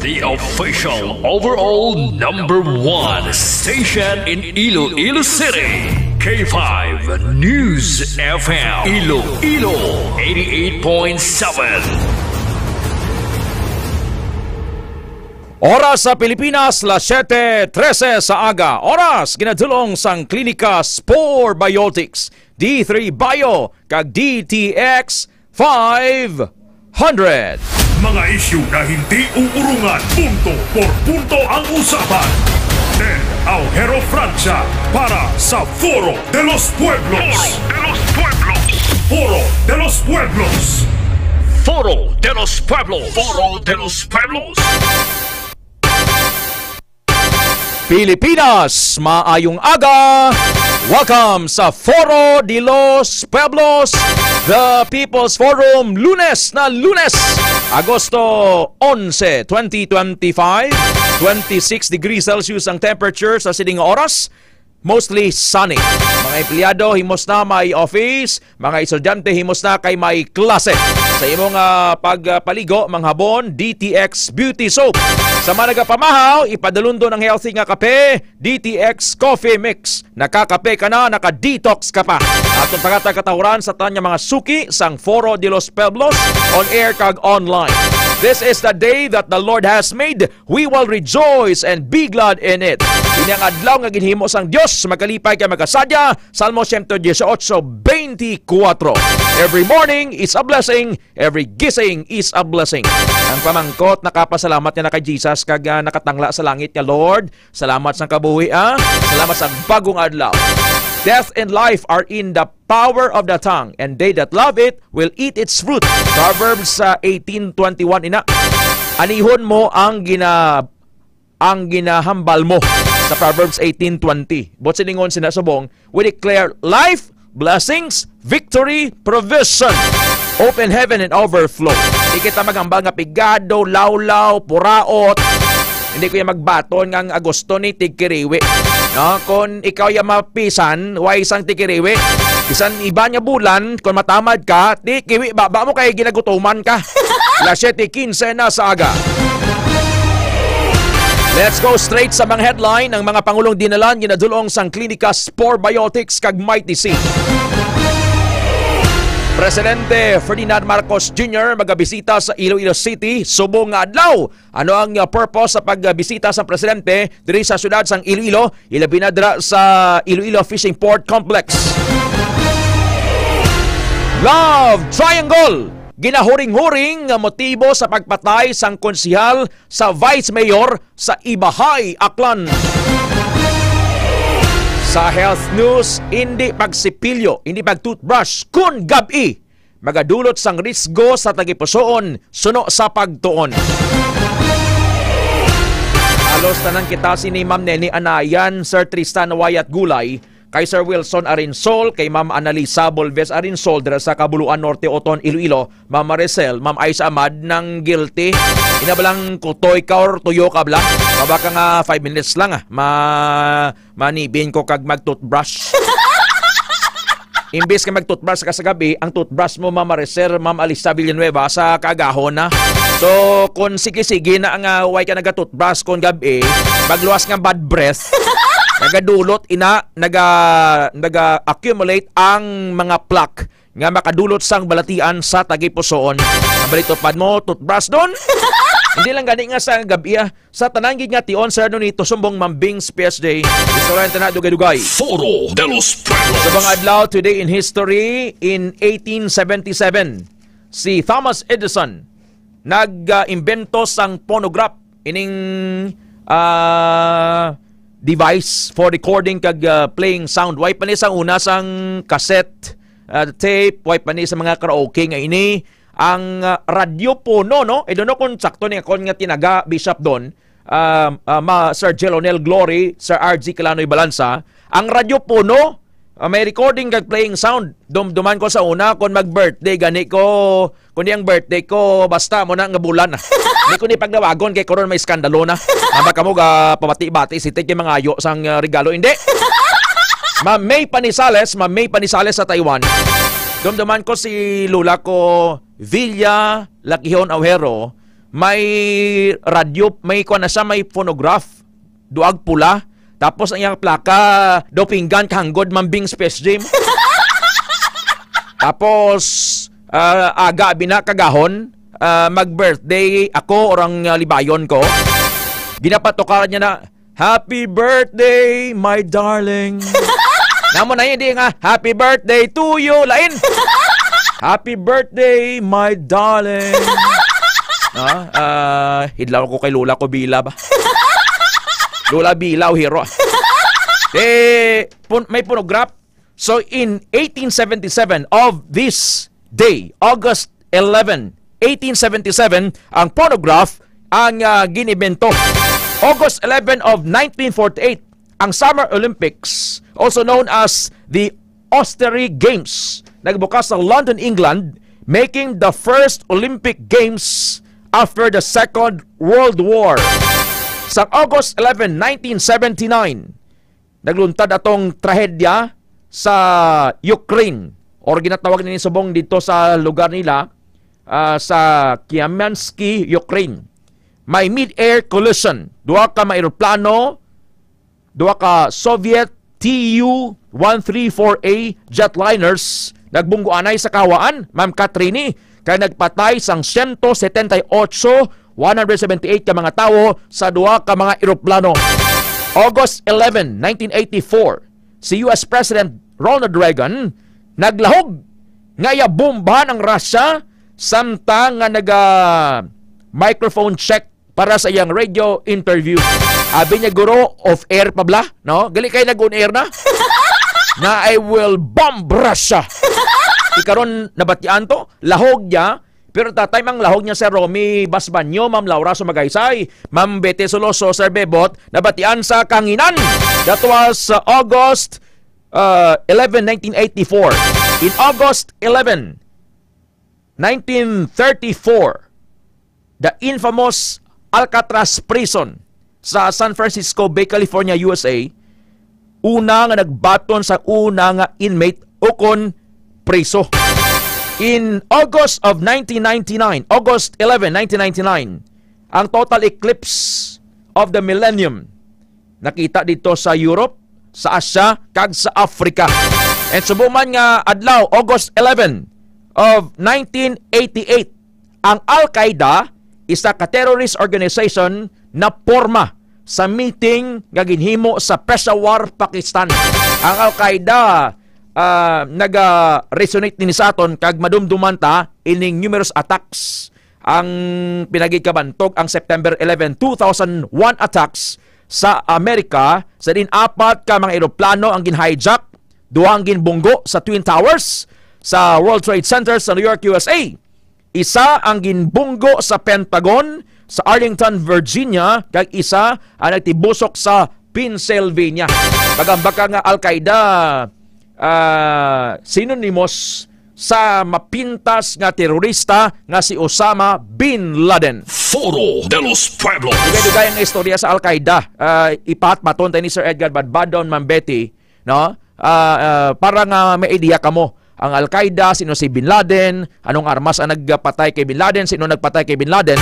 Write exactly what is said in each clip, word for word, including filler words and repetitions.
The official overall number one station in Iloilo City, K five News F M, Iloilo, eighty-eight point seven. Oras sa Pilipinas, las siete trese sa aga. Oras ginadulong sang Klinika Spore Biotics, D three Bio, kag D T X five hundred. Mga isyu na hindi uurungan, punto por punto ang usapan. Ted Aujero Francia para sa Foro de los Pueblos. Foro de los Pueblos. Foro de los Pueblos. Foro de los Pueblos. Foro de los Pueblos. Pilipinas, maayong aga. Welcome sa Foro de los Pueblos, the People's Forum, Lunes na Lunes, Agosto onse, twenty twenty-five. Twenty-six degrees Celsius ang temperature sa sining oras. Mostly sunny. Mga empleyado, himos na may office. Mga estudyante, himos na kay may klase. Sa imong, ah, pagpaligo, manghabon, D T X Beauty Soap. Sa mga nagapamahaw, ipadalundon ang healthy nga kape, D T X Coffee Mix. Nakakape ka na, naka-detox ka pa. Atong pangatag katahuran sa tanan nga mga suki sang Foro de los Pueblos, on air kag online. This is the day that the Lord has made. We will rejoice and be glad in it. Ini ang adlaw nga ginhimo sang Dios, makalipay kay makasadya. Salmo siyento dieciocho, veinticuatro. Every morning is a blessing, every gising is a blessing. Ang pamangkot, nakapasalamat niya na kay Jesus kag, ah, nakatangla sa langit nga, "Lord, salamat sa kabuhi, ah. Salamat sa bagong adlaw." Death and life are in the power of the tongue, and they that love it will eat its fruit. Proverbs, ah, eighteen twenty-one ina. Anihon mo ang gina-, ang ginahambal mo sa Proverbs eighteen twenty. Buot silingon sina subong, we declare life, blessings, victory, provision, open heaven, and overflow. Di kita maghambal nga pigado, lawlaw, puraot. Hindi ko yan magbaton nga ang Agosto ni tigkiriwi. No? Kung ikaw ya mapisan, way sang tikiriwi. Bisan iba nga bulan, kung matamad ka, tikiwi baba mo kay ginagutuman ka. Las siete quince na sa aga. Let's go straight sa mga headline. Ang mga pangulong dinalan ginadulong sang Klinika Spore Biotics kag Mighty C. Presidente Ferdinand Marcos Junior magabisita sa Iloilo City subong nga adlaw. Ano ang, uh, purpose sa pagbisita sang presidente diri sa siyudad sang Iloilo, ilabi na dira sa Iloilo Fishing Port Complex? Love Triangle, ginahuring-huring nga motibo sa pagpatay sang konsehal sa Vice Mayor sa Ibahay, Aklan. Sa health news, hindi pagsipilyo, hindi pag-toothbrush kun gab-i. Magadulot sang risgo sa tagipusoon suno sa pagtuon. Halos tanan kita sini Ma'am Neni Anayan, Sir Tristan Wayat Gulay, kay Sir Wilson Arinsol, kay Ma'am Analisa Bolves Arinsol dira sa Kabuluan Norte, Oton, Iloilo, Ma'am Maricel, Ma'am Aisha Amad nang guilty. Ina ba lang kutoy ka or tuyo ka bala? Baba ka nga five minutes lang, ah. Ma-, manibin ko kag mag-toothbrush. Imbis nga mag-toothbrush ka sa gabi, ang toothbrush mo, Ma'am Maricel, Ma'am Alisa Villanueva, sa kaagahon na. So, kung sige-sige na nga way ka naga-toothbrush kung gabi, magluwas nga bad breath, nagadulot ina, naga, naga-accumulate ang mga plaque nga makadulot sang balatian sa tagipusoon. Ang balitupad mo, toothbrush doon? Hindi lang gani nga sa gabi, ah. Sa tanan gid nga tion, Sir Nonito, sumbong Mambing sa P S J. Istoryahan ta na dugay-dugay. Foro de los Pueblos. Sa mga adlaw, today in history, in eighteen seventy-seven, si Thomas Edison nag-imbento sang phonograph, ining, ah, device for recording kag, ah, playing sound. Way pa ni sa una sang cassette, ah, tape, way pa ni sa mga karaoke nga ini. Ang, ah, Radyo Puno, no? I don't know kung sakto ni akon nga tinaga, Bishop Don, ah, ah, ma-, Sir Jelonel Glory, Sir R G Calanoy Balanza, ang Radyo Puno, ah, may recording kag playing sound. Dumduman ko sa una, kung mag-birthday, gani ko, kung di ang birthday ko, basta mo na nga bulan. Hindi ko ni pagdawagon kay karon may iskandalo na. Mama kamo ga pabati-bati, si Ted kay mangayo sang, ah, regalo, hindi. Ma May Panisales, Ma May Panisales sa Taiwan. Dumduman ko si Lola ko, Villa Lakihon Aujero, may radyo, may kuwan na siya, may phonograph, duag pula. Tapos ang iyang plaka, daw pinggan, kahanggod, Mambing Space Gym. Tapos, ah, aga, abi na, kagahon, ah, mag-birthday ako or ang, ah, libayon ko. Ginapatukaran niya na, "Happy birthday, my darling." Namo na, hindi nga, "Happy birthday to you." Lain. "Happy birthday, my darling." No? Ah, idlaw ko kay Lola ko Bila ba? Lola Bila o Hero. Eh, pun-, may phonograph. So, in eighteen seventy-seven of this day, August eleven, eighteen seventy-seven, ang phonograph ang, ah, ginimbento. August eleven of nineteen forty-eight, ang Summer Olympics, also known as the Osterie Games, nagbukas sa London, England, making the first Olympic Games after the Second World War. Sa August eleven, nineteen seventy-nine, nagluntad atong trahedya sa Ukraine, or ginatawag nini subong dito sa lugar nila, ah, sa Kiamiansky, Ukraine. May mid-air collision, duha ka mga eroplano, duha ka Soviet T U one three four A jetliners nagbunggo anay sa kahawaan, Ma'am Katrini, kay nagpatay sang siyento setenta y ocho, one hundred seventy-eight ka mga tawo sa duha ka mga eroplano. August eleven, nineteen eighty-four, si U S President Ronald Reagan naglahog nga iya bombahan ang Russia samtang nga naga microphone check para sa iyang radio interview. Abi niya, "Guro, off-air pa bala, no? Gali kay nag-on-air na." Na, "I will bomb Russia." Ikaron, nabatian to, lahog niya, pero tatay mang lahog niya sa Romy Basbanyo, Ma'am Laura Sumagaysay, Ma'am Betty Soloso, Sir Bebot, nabatian sa kanginan. That was, uh, August, uh, eleven, nineteen eighty-four. In August eleven, nineteen thirty-four, the infamous Alcatraz Prison sa San Francisco Bay, California, U S A, una nga nagbaton sa una nga inmate ukon preso. In August of nineteen ninety-nine, August eleven, nineteen ninety-nine, ang total eclipse of the millennium nakita dito sa Europe, sa Asia, kag sa Africa. And subong man nga adlaw, August eleven of nineteen eighty-eight, ang Al-Qaeda, isa ka terrorist organization, naporma sa meeting nga ginhimo sa Peshawar, Pakistan. Ang Al-Qaeda, ah, naga-resonate din sa aton kag madumduman ta ining numerous attacks ang pinagikabantog ang September eleven, two thousand one attacks sa Amerika, sa diin apat ka mga eroplano ang gin-hijack, duha ang ginbunggo sa Twin Towers sa World Trade Center sa New York, U S A. Isa ang ginbunggo sa Pentagon sa Arlington, Virginia, kag isa ang nagtibusok sa Pennsylvania. Magambaka nga Al-Qaeda, ah, synonymous sa mapintas nga terorista nga si Osama bin Laden. Foro de los Pueblos. Dugay-dugay ang istorya sa Al-Qaeda. Ah, ipahatmaton tayo ni Sir Edgar Badbadon, Ma'am Betty, no? Ah, ah, para nga may idea kamo, ang Al-Qaeda, sino si Bin Laden, anong armas ang nagpatay kay Bin Laden, sino nagpatay kay Bin Laden,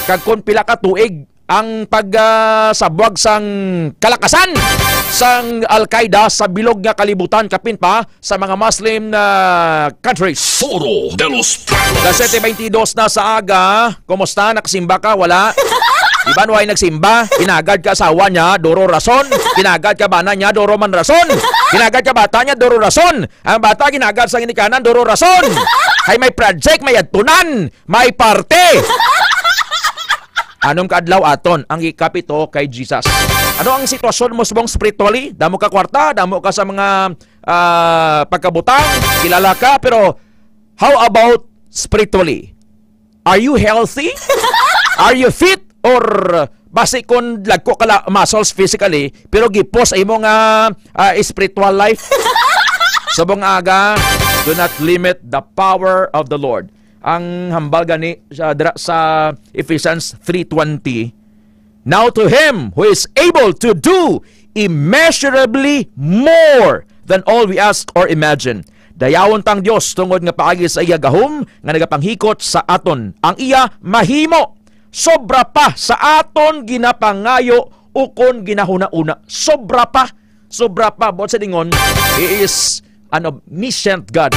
kag kung pila ka tuig ang pag, ah, sabwag sang kalakasan sang Al-Qaeda sa bilog nga kalibutan, kapin pa sa mga Muslim na countries. Foro de los Pueblos. Las siete veintidós na sa aga. Kumusta? Nakasimba ka? Wala? Iban way nagsimba. Ginagad ka asawa niya, duro rason. Ginagad ka bana niya, duro man rason. Ginagad ka bata niya, duro rason. Ang bata ginagad sa ginikanan, duro rason. Ay may project, may adtunan, may parte. Anong kaadlaw aton ang ikapito kay Jesus? Ano ang sitwasyon mo subong spiritually? Damo ka kwarta, damo ka sa mga, ah, pagkabutang, kilala ka, pero how about spiritually? Are you healthy? Are you fit? Or basi kon lagko ka la muscles physically, pero gipos imo nga, ah, spiritual life? Subong aga, do not limit the power of the Lord. Ang hambal gani sa, dira sa Ephesians three twenty, "Now to him who is able to do immeasurably more than all we ask or imagine." Dayawon tang Dios tungod nga paagi sa iya gahom nga nagapanghikot sa aton. Ang iya mahimo sobra pa sa aton ginapangayo ukon ginahuna-una. Sobra pa. Sobra pa. Buot silingon, He is an omniscient God.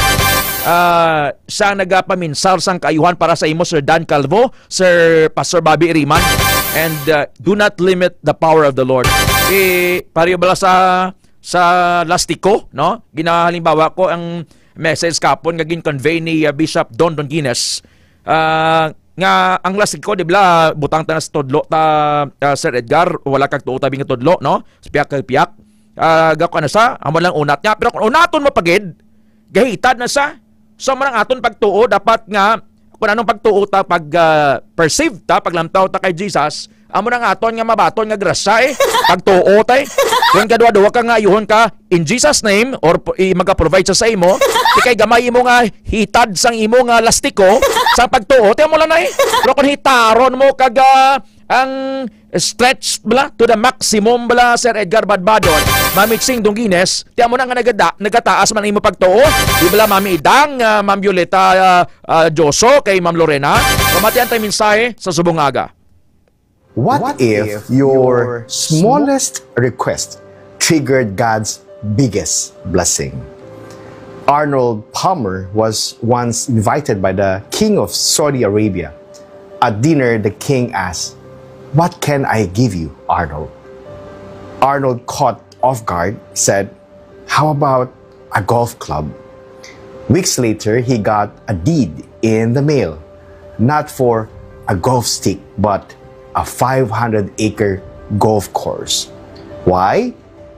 Ah, siya ang nagapaminsar sang kaayuhan para sa imo, Sir Dan Calvo, Sir Pastor Bobby Iriman. And, ah, do not limit the power of the Lord. Eh, pareho bala sa, sa lastiko, no? Ginahalimbawa ko ang message kapon nga gin-convey ni, ah, Bishop Don Don Guinness. Ah, nga ang lastiko, di ba, butang ta na sa tudlo ta, ah, Sir Edgar, wala kag tuo tabi nga tudlo, no? Sa piyak kag piyak. Ah, gako na sa, amo lang unat niya. Pero kung unaton mo pagid, gahitad na sa. So, amo lang aton pagtuo, dapat nga, kung anong pagtuo ta, pag, ah, perceive ta, paglantaw ta kay Jesus, amo na nga aton nga mabaton nga grasya, eh. Pagtuo ta, eh. Kung kaduha-duha ka nga ayuhon ka, in Jesus' name, or p-, i-, maga-provide sa, sa imo, di kay gamay imo nga hitad sang imo nga lastiko, sa pagtuo, ti amo lang na, eh. Pero kung hitaron mo kag, ah, ang stretch bala to the maximum bala, Sir Edgar Badbadon, Mami Ching Dungines, ti amo na nga nagada-, nagataas man imo pagtuo, di bala Mami Idang, ah, Ma'am Violeta, ah, ah, Joso, kay Ma'am Lorena, pamatian tay mensahe sa subong nga aga. What if your smallest request triggered God's biggest blessing? Arnold Palmer was once invited by the king of Saudi Arabia. At dinner, the king asked, "What can I give you, Arnold?" Arnold, caught off guard, said, "How about a golf club?" Weeks later, he got a deed in the mail, not for a golf stick, but a five hundred acre golf course. Why?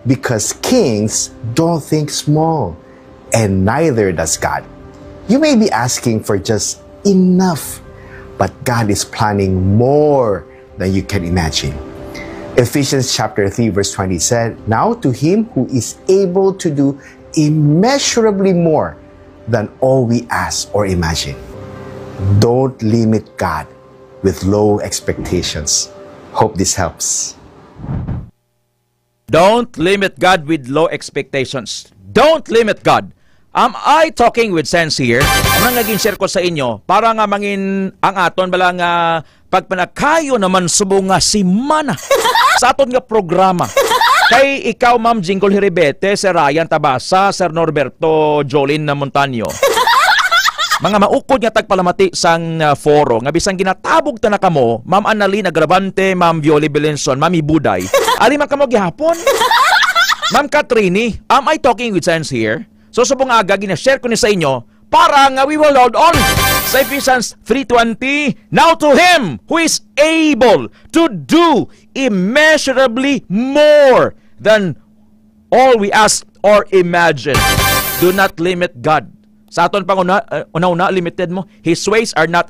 Because kings don't think small, and neither does God. You may be asking for just enough, but God is planning more than you can imagine. Ephesians chapter three verse twenty said, "Now to him who is able to do immeasurably more than all we ask or imagine." Don't limit God with low expectations. Hope this helps. Don't limit God with low expectations. Don't limit God. Am I talking with sense here? Ang nga gin-share ko sa inyo, para nga mangin ang aton bala nga pagpanakayo naman subong nga semana sa aton nga programa. Kay ikaw, Ma'am Jingle Hiribete, Sir Ryan Tabasa, Sir Norberto Jolin na Montaño, mga maukod nga tagpalamati sang, ah, foro, nga bisan ginatabog ta na kamo, Ma'am Annalyn Agravante, Ma'am Violi Belenson, Ma'am Ibuday, ali man kamo gihapon? Ma'am Katrini, am I talking with sense here? So, subong nga aga, gina-share ko ni sa inyo para nga we will hold on sa Ephesians three twenty. "Now to him who is able to do immeasurably more than all we ask or imagine." Do not limit God. Sa aton panguna, uh, una-una, limited mo. His ways are not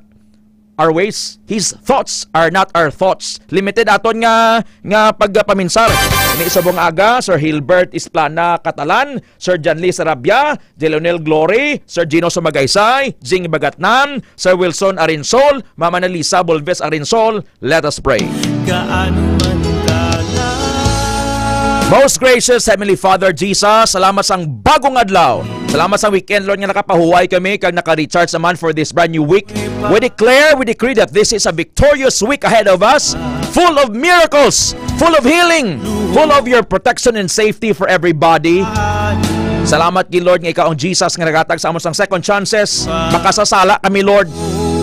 our ways. His thoughts are not our thoughts. Limited aton nga, nga pagpaminsar. Ini subong aga, Sir Hilbert Isplana Catalan, Sir Janly Sarabia, Delonel Glory, Sir Gino Sumagaysay, Jing Bagatnan, Sir Wilson Arinsol, Mama Nelisa Bolves Arinsol. Let us pray. Kaano man ka na. Most gracious Heavenly Father Jesus, salamat sang bagong adlaw. Salamat sa weekend, Lord, nga nakapahuway kami kag naka-recharge naman for this brand new week. We declare, we decree that this is a victorious week ahead of us, full of miracles, full of healing, full of your protection and safety for everybody. Salamat gid, Lord, nga ikaw ang Jesus nga naghatag sa amon sang second chances. Makasasala kami, Lord,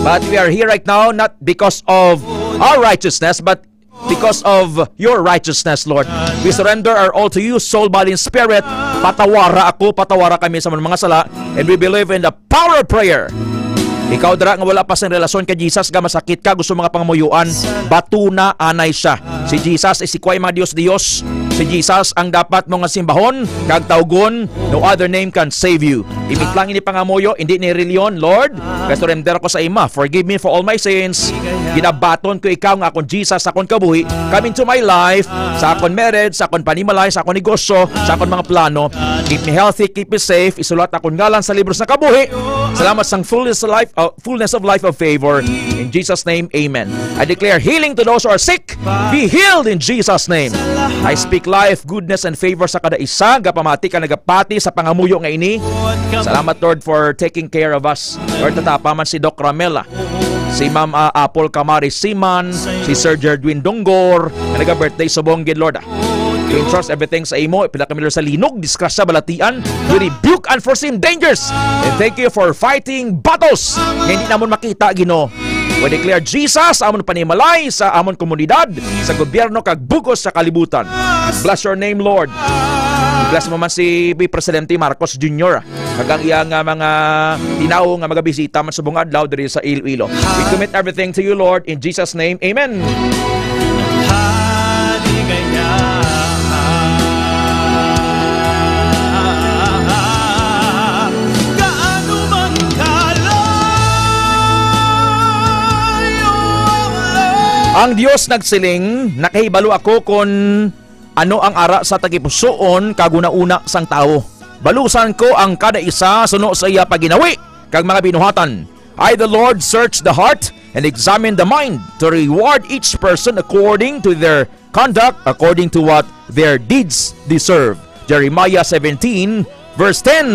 but we are here right now not because of our righteousness, but because of your righteousness, Lord. We surrender our all to you, soul, body, and spirit. Patawara ako, patawara kami sa amon mga sala, and we believe in the power of prayer. Ikaw dira nga wala pa sing relasyon kay Jesus, nga masakit ka, gusto mga pangamuyuan, batuna anay siya. Si Jesus is si Kway mga Dios Dios. Si Jesus ang dapat mo nga simbahon kag tawgon. No other name can save you. Ibit lang ini pangamuyo, hindi ni reliyon, Lord. Kay surrender ko sa ima. Forgive me for all my sins. Ginabaton ko ikaw nga akon Jesus sa akon kabuhi. Come into my life, sa akon marriage, sa akon panimalay, sa akon negosyo, sa akon mga plano. Keep me healthy, keep me safe. Isulat akon ngalan sa libro sa kabuhi. Salamat sang fullness of life, uh, fullness of life of favor. In Jesus' name, amen. I declare healing to those who are sick. Be healed in Jesus' name. I speak life, goodness, and favor sa kada isa. Gapamati ka nagapati sa pangamuyo nga ini. Salamat, Lord, for taking care of us. Lord, tatapa man si Doc Ramela. si Ma'am, ah, Apple Kamari Siman, si Sir Jerdwin Donggor, nga naga-birthday subong gid, Lord. We entrust everything sa imo. Pila kami, Lord, sa linog, disgrasya, balatian. We rebuke unforeseen dangers. And thank you for fighting battles nga hindi namon makita, Ginoo. We declare Jesus amon panimalay sa amon komunidad, sa gobyerno, kag bug-os sa kalibutan. Bless your name, Lord. Bless mo man si Presidente Marcos Junior, kag ang iya nga mga tinawo nga magabisita man subong adlaw diri sa Iloilo. We commit everything to you, Lord, in Jesus' name. Amen. Ang Dios nagsiling, "Nakahibalo ako kon ano ang ara sa tagipusoon kag hunahuna sang tawo. Balusan ko ang kada isa suno sa iya pagginawi kag mga binuhatan. I, the Lord, search the heart and examine the mind to reward each person according to their conduct, according to what their deeds deserve." Jeremiah seventeen, verse ten.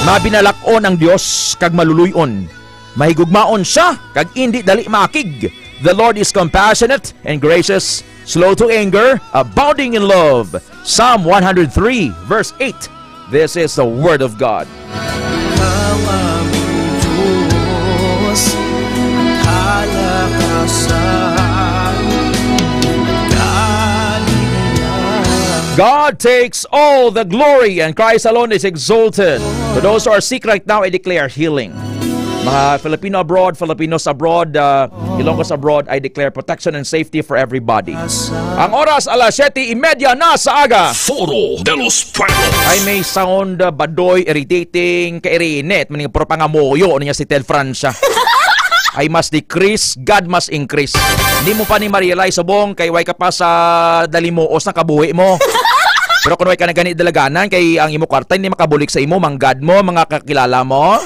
Mabinalak-on ang Dios kag maluluy-on. Mahigugmaon sia kag indi dali maakig. The Lord is compassionate and gracious, slow to anger, abounding in love. Psalm one hundred three, verse eight. This is the word of God. Ang aming Diyos, kalakasan, kaligayahan. God takes all the glory and Christ alone is exalted. To those who are sick right now, I declare healing. Mga Filipino abroad, Filipinos abroad, uh, Ilonggos abroad, I declare protection and safety for everybody. Ang oras, alas siyete y media na sa aga. Foro de los Pueblos. Ay, may sound, uh, badoy, irritating, kairinit, maning puro pangamuyo niya si Ted Francia. I must decrease, God must increase. Hindi mo pa ni ma-realize, subong, kay way ka pa sa dalimuos na kabuhi mo. Pero kung way ka na gani dalaganan, kay ang imo kwarta hindi makabulik sa imo, manggad mo, mga kakilala mo.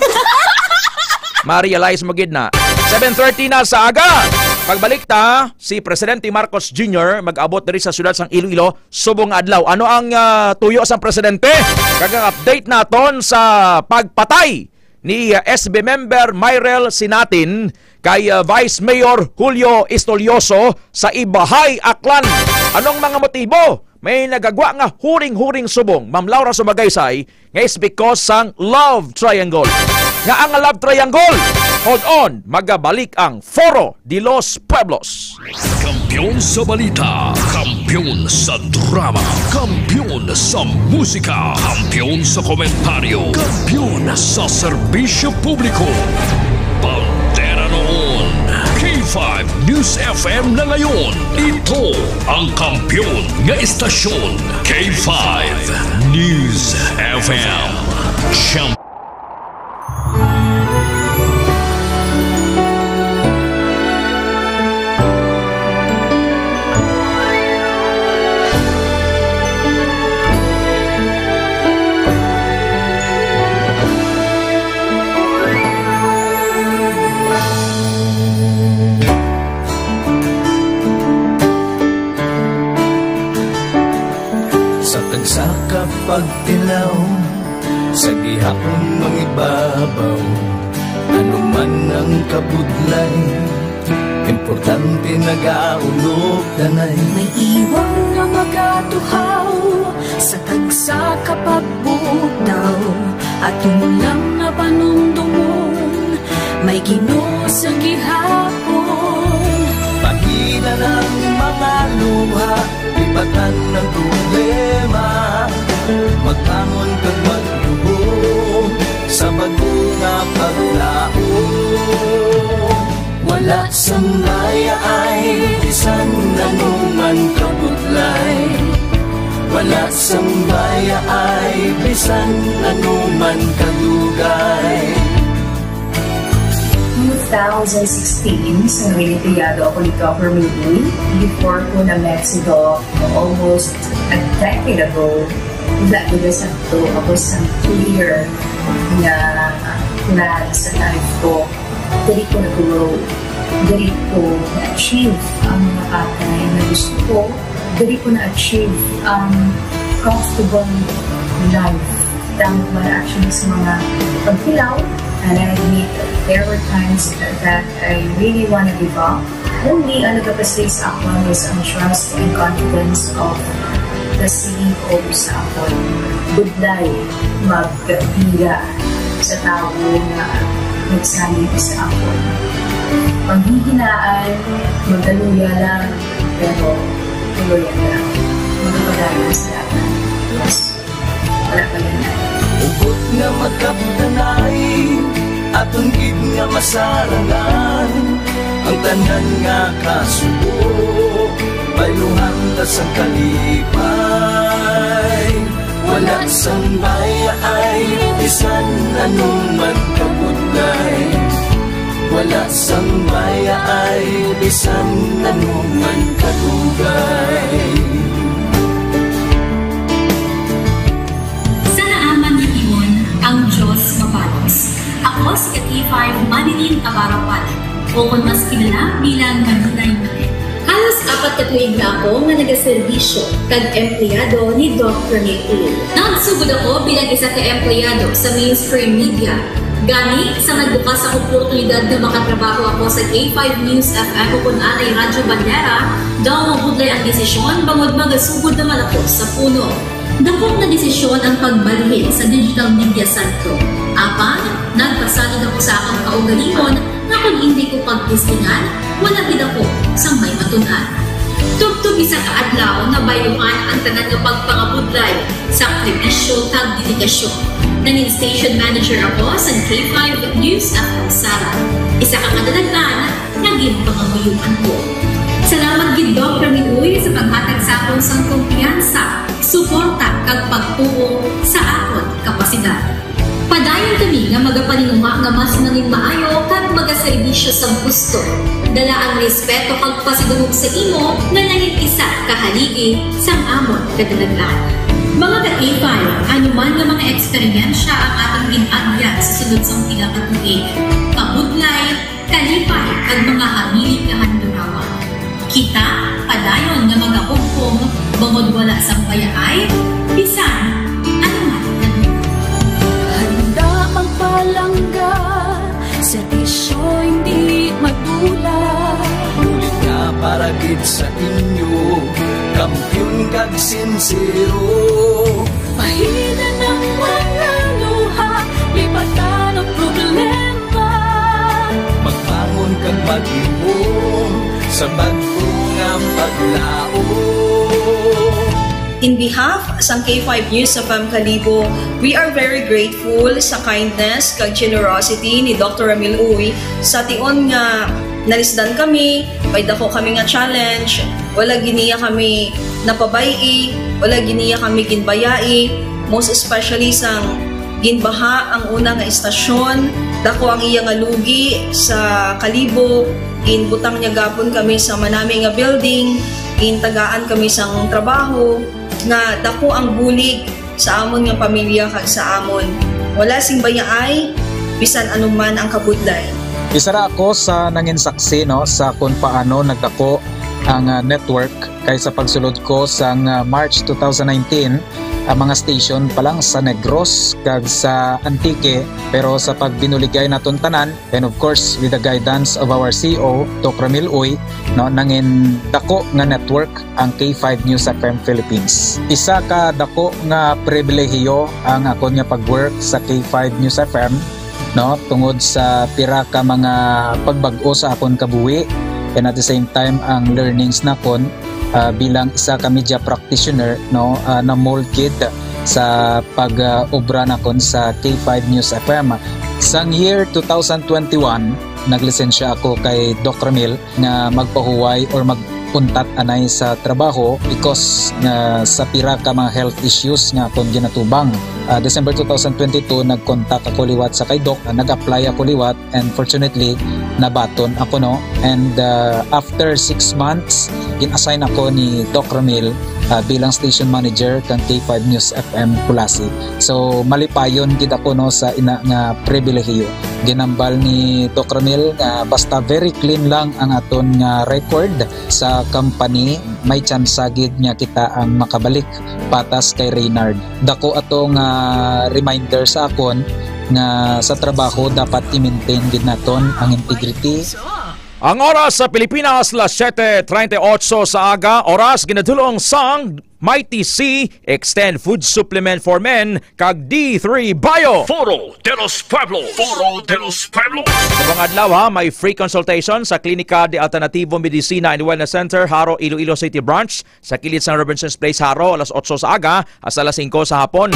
Ma-realize mo gid na. Seven thirty na sa aga. Pagbalik ta, si Presidente Marcos Junior mag-abot diri sa siyudad sang Iloilo subong nga adlaw. Ano ang, ah, tuyo sang presidente? Kag ang update naton sa pagpatay ni, ah, S B member Myrel Sinatin kay, ah, Vice Mayor Julio Istolioso sa Ibahay, Aklan. Anong mga motibo? May nagagwa nga huring-huring subong, Ma'am Laura Sumagaysay, nga is because sang love triangle. Nga ang love triangle, hold on, magabalik ang Foro de los Pueblos. Kampiyon sa balita, kampiyon sa drama, kampiyon sa musika, kampiyon sa komentaryo, kampiyon sa serbisyo publiko. Bandera noon, K five News F M na ngayon. Ito ang kampiyon nga estasyon, K five News F M. Siyam- Sa tagsa ka pagtilaw, sa gihapon mangibabaw, ano man ang kabudlay, importante nagaulog danay. May iwang nga magatuhaw sa tagsa ka pagbugtaw, aton lang nga panumdomon, may Ginoo sa gihapon. Pahina ang mga luha, lipatan ang problema, magbangon kag magluhod sa bag-o nga paglaom. Wala sang mayaay bisan ano man kabudlay. Wala sang mayaay bisan ano man kadugay. Two thousand sixteen, sa Religiyado ako ni Governor Lee, before ko na Mexico, almost a decade ago, wala ko sa to, ako sa clear na plan sa life ko. Diri ko nag-grow. Diri ko na-achieve ang mga bagay na gusto ko. Diri ko na-achieve ang comfortable life. Damo man actually sa mga paghilaw, and I admit there were times that I really wanna give up. Only ang nagapastig sa akon is ang trust and confidence of the C E O sa akon. Budlay, magpira sa tawo nga nagsalig sa akon. Panghihinaan, magkaluya lang, pero tuloyan lang. Magpadayon sa lahat. Yes. Wala pa yan. Hugot nga magkapdanay, aton gid nga masarangan. Ang tanan nga kasubo, bayluhan ta sang kalipay. Wala sang bayaay, bisan ano man kabudlay. Wala sang bayaay, bisan ano man kadugay. Sa naaman ni Timon, ang Diyos mabalos. Ako si K five Marilyn Abarapan, o kon mas kilala bilang Maninay Mane. Halos apat ka tuig na ako nga nagaserbisyo kag empleyado ni Doc Rene Ulo. Nagsugod ako bilang isa ka empleyado sa mainstream media. Gani, sa nagbukas ang oportunidad nga makatrabaho ako sa K five News F M o kon anay Radyo Bandera, daw mabudlay ang desisyon bangod magasugod naman ako sa puno. Dako nga desisyon ang pagbalhin sa digital media sentro. Apan, nagpasalig ako sa akon kaugalingon nga kon indi ko pagtestingan, wala gid ako sang may matun-an. Tubtob isa ka adlaw, nabayluhan ang tanan nga pagpangabudlay, sakripisyo, kag dedikasyon. Nangin station manager ako sa K five News F M Sala. Isa ka kadalag-an nga ginpangamuyoan ko. Salamat gid, Doc Rene Uy, sa paghatag sa akon sang kumpiyansa, suporta, kag pagtuo sa akon kapasidad. Padayon kami nga magapaninguha nga mas nangin maayo kag magaserbisyo sang husto. Dala ang respeto kag pasidungog sa imo nga nangin isa ka haligi sang amon kadalag-an. Mga ka-K five, ano man nga mga eksperyensya ang aton gin-agyan sa sulod sang pila ka tuig, kabudlay, kalipay, kag mga habilin nga handurawa. Kita padayon nga magahugpong bangod wala sang bayaay bisan ano man nga lugar. Handa magpalangga, serbisyo hindi madula. Bulig nga para gid sa inyo, kampiyon kag sinsero. Bahinan ang mga luha, lipatan ang problema. Magbangon kag mag-ihom sa bag-o nga paglaom. In behalf sang K five News F M Kalibo, we are very grateful sa kindness kag generosity ni Doctor Ramil Uy. Sa tion nga nalisdan kami, may dako kami nga challenge, wala gid niya kami napabay-i, wala gid niya kami ginbayai, most especially sang ginbaha ang una nga istasyon. Dako ang iya nga lugi sa Kalibo. Ginbutang niya gapon kami sa manami nga building, gintagaan kami sang trabaho, nga dako ang bulig sa amon nga pamilya kag sa amon. Wala sing bayaay bisan ano man ang kabudlay. Isa ra ako sa nangin saksi, no, sa kung paano nagdako ang, ah, network, kay sa pagsulod ko sang, ah, March two thousand nineteen, ang mga station pa lang sa Negros kag sa Antique, pero sa pagbinuligay naton tanan, and of course, with the guidance of our C E O, Doc Ramil Uy, no, nangin dako nga network ang K five News F M Philippines. Isa ka dako nga pribilehiyo ang akon nga pag-work sa K five News F M, no, tungod sa pira ka mga pagbag-o sa akon kabuhi, and at the same time ang learnings nakon, ah, bilang isa ka media practitioner, no, ah, na-mold gid sa pag, ah, obra nakon sa K five News F M. Sang year two thousand twenty-one, naglisensya ako kay Doc Ramil nga magpahuway or mag-untat anay sa trabaho because nga sa pira ka mga health issues nga akon ginatubang. Ah, December two thousand twenty-two, nag-contact ako liwat sa kay Doc, ah, nag-apply ako liwat, and fortunately, nabaton ako, no. And, ah, after six months, gin-assign ako ni Doc Ramil, ah, bilang station manager kang K five News F M Culasi. So, malipayon gid ako, no, sa ina nga pribilehiyo. Ginambal ni Doc Ronel nga basta very clean lang ang aton nga record sa company, may tsansa gid nga kita ang makabalik patas kay Reynard. Dako ato nga reminder sa akon nga sa trabaho dapat i-maintain gid naton ang integrity. Ang oras sa Pilipinas, las siyete treinta y ocho sa aga, oras ginadulong sang Mighty C Extend Food Supplement for Men kag D three Bio. Foro de los Pueblos. Foro de los Pueblos. Sa mga adlaw, ha, may free consultation sa Klinika de Alternativo Medicina and Wellness Center, Jaro, Iloilo City Branch, sa kilid sang Robinsons Place, Jaro, alas otso sa aga hasta alas singko sa hapon.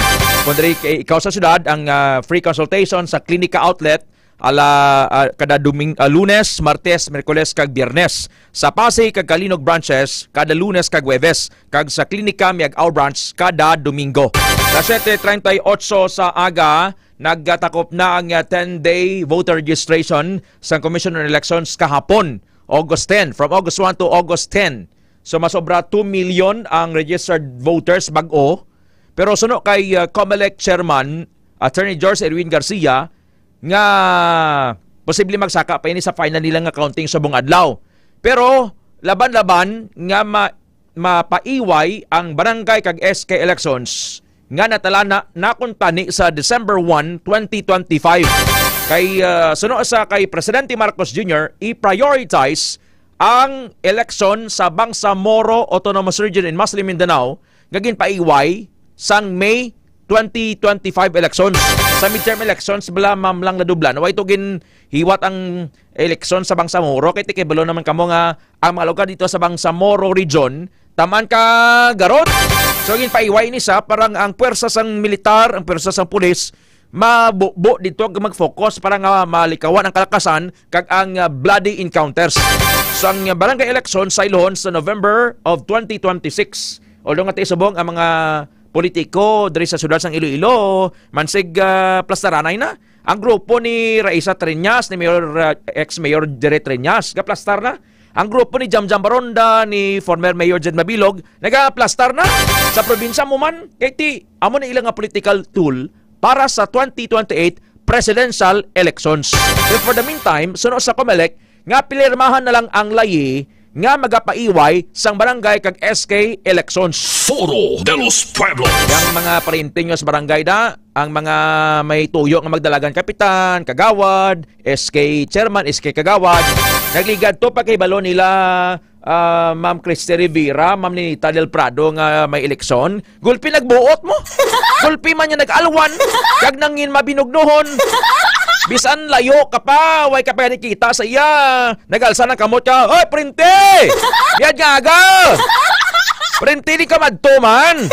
Kung diri kay ikaw sa syudad, ang, ah, free consultation sa Klinika Outlet, ala, ah, kada Doming-, ah, Lunes, Martes, Miyerkules, kag Biyernes. Sa Pasig kag Calinog branches, kada Lunes kag Huwebes, kag sa Klinika Miag-ao branch kada Domingo. Sa siyete treinta y ocho sa aga, nagkatakop na ang, ah, ten-day voter registration sa Commission on Elections kahapon, August ten, from August one to August ten. So, masobra two million ang registered voters bag-o. Pero suno kay, ah, Comelec Chairman, Attorney George Erwin Garcia, nga posible magsaka pa ini sa final nila nga counting subong adlaw. Pero laban-laban nga ma-, mapaiway ang barangay kag S K elections nga natala na, nakuntani sa December one, twenty twenty-five. Kay, ah, suno sa kay Presidente Marcos Junior, i-prioritize ang eleksyon sa Bangsamoro Autonomous Region in Muslim Mindanao nga ginpaiway sang May twenty twenty-five elections. Sa midterm elections bala, ma'am, lang nadublan. Wa ito ginhiwat ang eleksyon sa Bangsamoro kay tikibalo naman kamo nga ang mga lugar dito sa Bangsamoro region taman ka garot. So, ginpaiway ni sa parang ang pwersa sang militar, ang pwersa sang pulis, mabubo dito ag mag-focus para nga malikawan ang kalakasan kag ang, ah, bloody encounters. So, ang, ah, barangay election sa Ilon sa November of twenty twenty-six. Although nga tiisubong ang mga politiko diri sa siyudad sang Iloilo, mansig, ah, plastaranay na. Ang grupo ni Raisa Treñas, ni Mayor, ah, ex-Mayor Jerry Treñas, gaplastar na. Ang grupo ni Jamjam Baronda, ni former Mayor Jed Mabilog, nagaplastar na. Sa probinsya mo man, kay ti, amo na ilang nga political tool para sa twenty twenty-eight presidential elections. But for the meantime, suno sa Comelec, nga pinirmahan na lang ang layi nga magapaiway sang barangay kag S K elections. Foro de los Pueblos. Yang mga pariente nyo sa barangay da, ang mga may tuyo nga magdalagan kapitan, kagawad, S K chairman, S K kagawad, nagligad to pagkahibalo nila, ah, Ma'am Christy Rivera, Ma'am Ninita Del Prado nga may eleksyon. Gulpi nagbuot mo. Gulpi man niya nag-alwan. Kag nangin mabinugnuhon. Bisan layo ka pa, way ka pa gani kita sa iya. Nag-alsa ng kamot ka, "Hoy, printe! Yad nga aga! Printe, di ka madto man!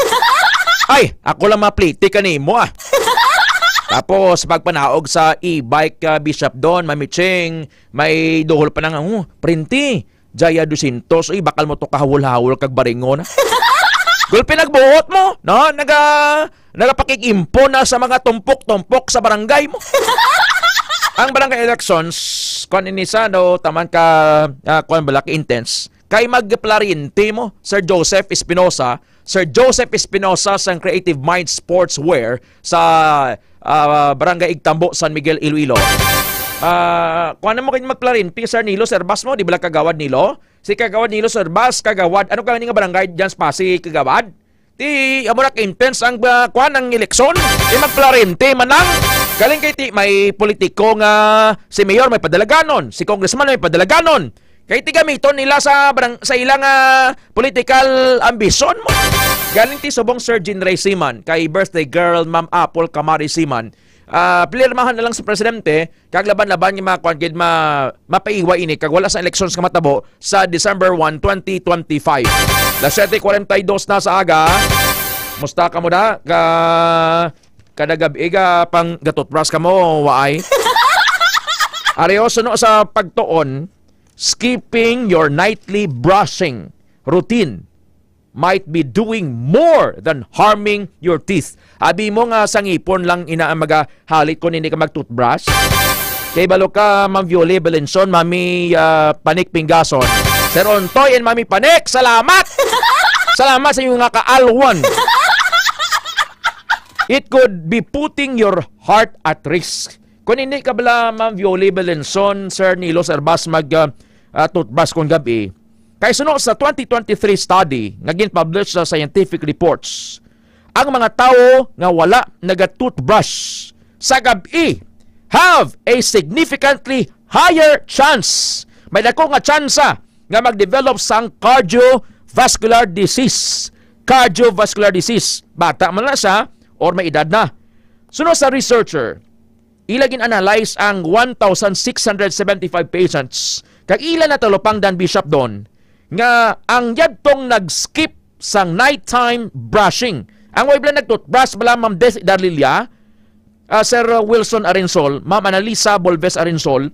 Ay, ako lang mapliti kanimo, ah." Tapos, pagpanaog sa e-bike ka, Bishop Don, mamiching, may duhol pa nang, "Oh, printe, Jaya dosyentos, uy, bakal mo to kahawol-hawol kag baringon, ah." Gulpi nagbuot mo, no? Naga-, nagapakig-impo na sa mga tumpok-tumpok sa barangay mo. Ang barangay elections, kwan ini sa, no, taman ka, ah, kwan bala, ka-intense. Kay magplarinte mo, Sir Joseph Espinosa, Sir Joseph Espinosa sang Creative Mind Sportswear sa, ah, Barangay Igtambo, San Miguel, Iloilo. Ah, kuan mo kay magplarinte, Sir Nilo Servas mo, di bala kagawad Nilo? Si kagawad Nilo Servas, kagawad, ano ka nga barangay diyan sa Pasig, kagawad? Ti, amo na ka-intense ang, ah, kuan, ang eleksyon. Ti magplarente man lang. Galing kay ti, may politiko nga si mayor may padalaganon, si congressman may padalaganon. Kay ti gamiton nila sa barang-, sa ilang, ah, political ambition mo. Galing ti subong Sir Jean Ray Siman, kay birthday girl Ma'am Apple Kamari Siman. Ah, pilirmahan na lang sa presidente, kag laban-laban nga mga kuan gid ma-, mapaiwa ini, kag wala sa elections nga matabo sa December one, twenty twenty-five. Las siyete kuwarenta y dos na sa aga. Musta ka mo da? Ka-, kada gabi ka pang gatutbras ka mo, waay? Areo, suno sa pagtuon, skipping your nightly brushing routine might be doing more than harming your teeth. Abi mo nga sa ngipon lang ina ang magahalit kung hindi ka mag-toothbrush? Kay balo ka, Ma'am Viole Belenson, Mami, ah, Panik Pingason, Sir Ontoy and Mami Panik, salamat! Salamat sa inyo nga kaalwan. It could be putting your heart at risk. Kung hindi ka bala, Ma'am Violi Belenson, Sir Nilo, Sir Bas, mag, ah, ah, toothbrush kung gabi, kay suno sa twenty twenty-three study nga gin-publish sa Scientific Reports, ang mga tawo nga wala naga-toothbrush sa gabi have a significantly higher chance, may dako nga tsansa nga mag-develop sang cardiovascular disease. Cardiovascular disease. Bata man na siya or may edad na. Suno sa researcher, ila gin-analyze ang one thousand six hundred seventy-five patients, kag ila natalupangdan, Bishop Don, nga ang yadtong nag-skip sang nighttime brushing. Ang way bala nag-toothbrush bala, Ma'am Des Darlilia, ah, Sir Wilson Arensol, Ma'am Analisa Bolves Arensol,